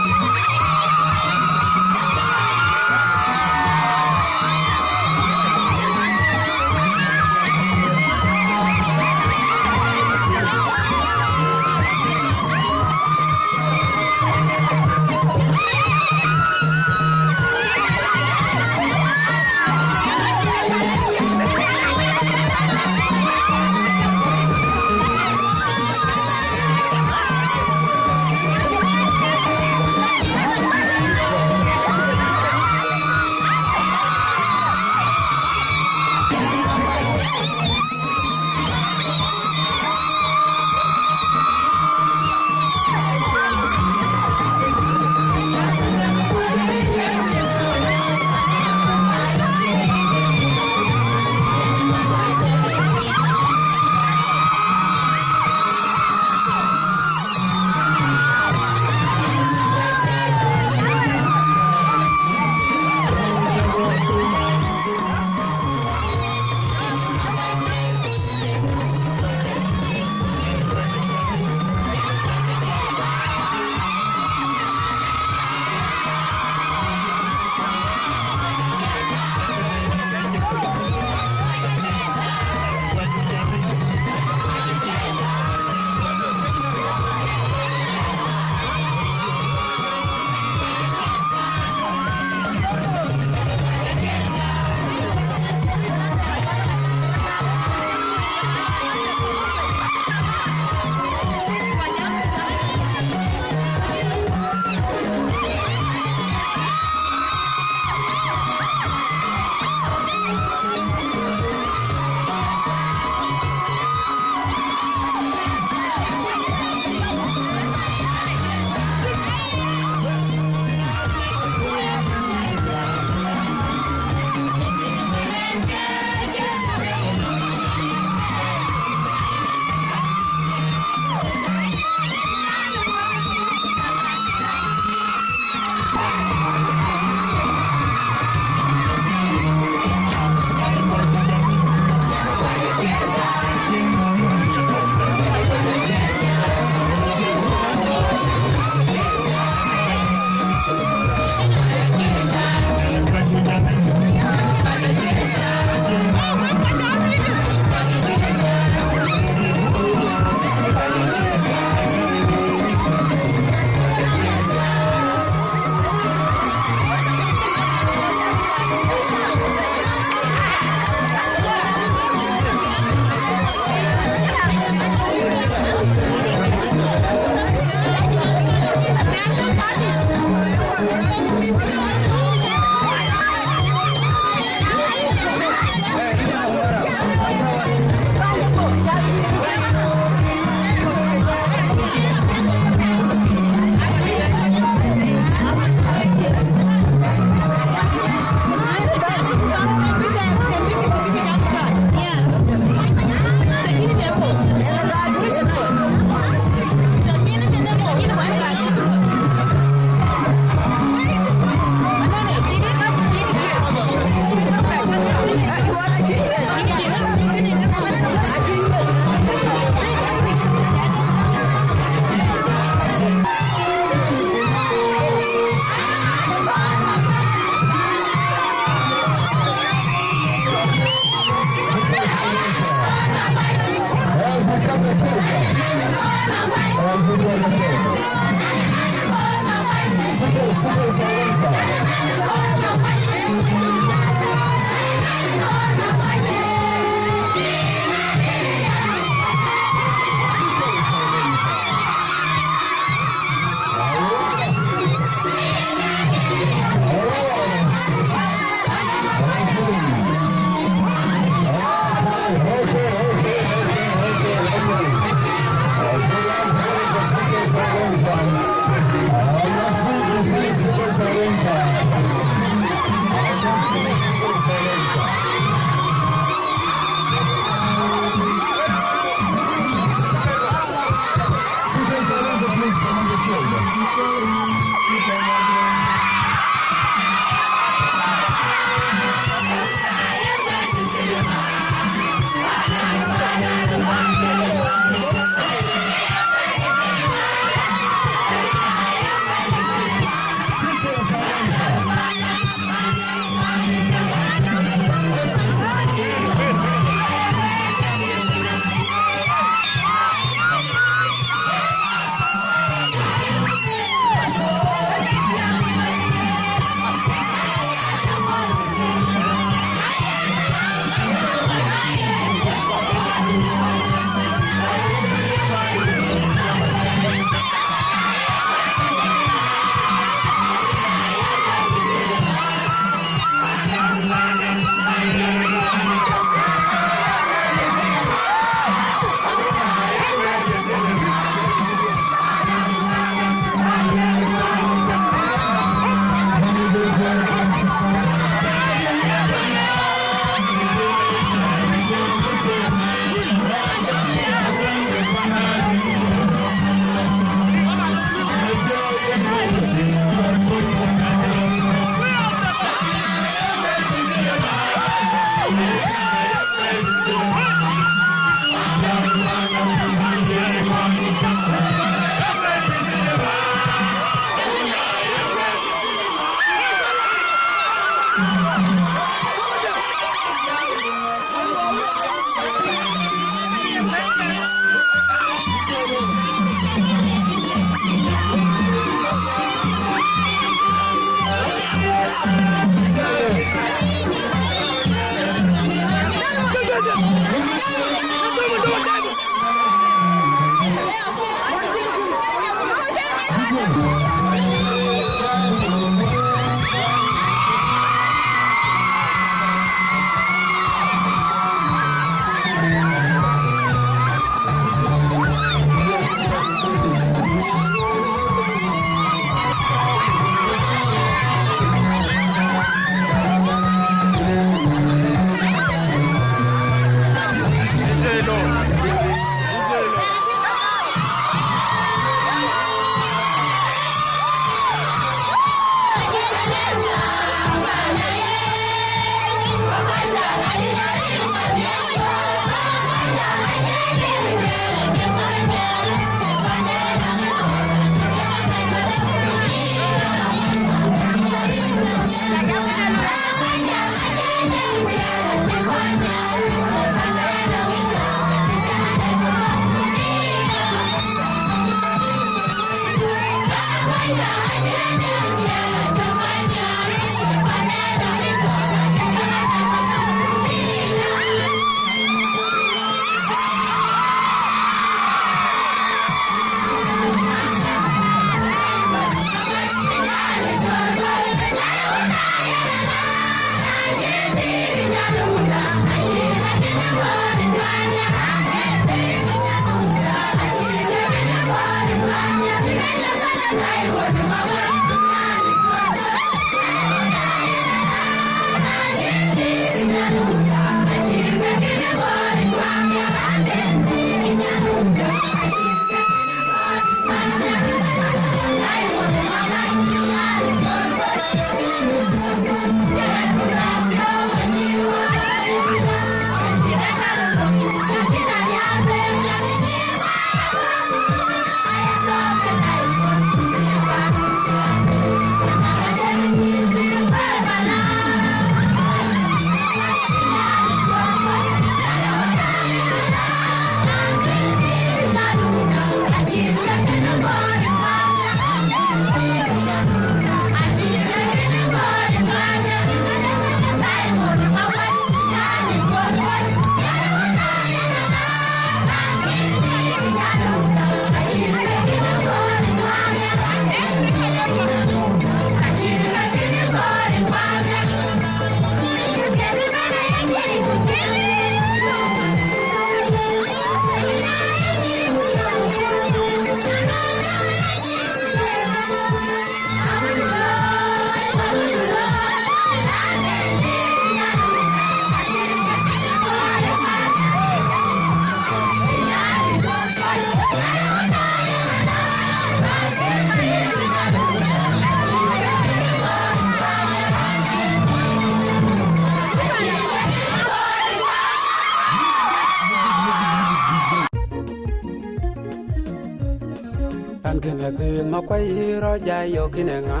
Raan kënë dhil Makuac rɔt jai yök kën ë ŋa?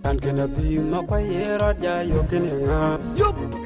Raan kënë dhil Makuac rɔt jai yök kën ë ŋa? Yup!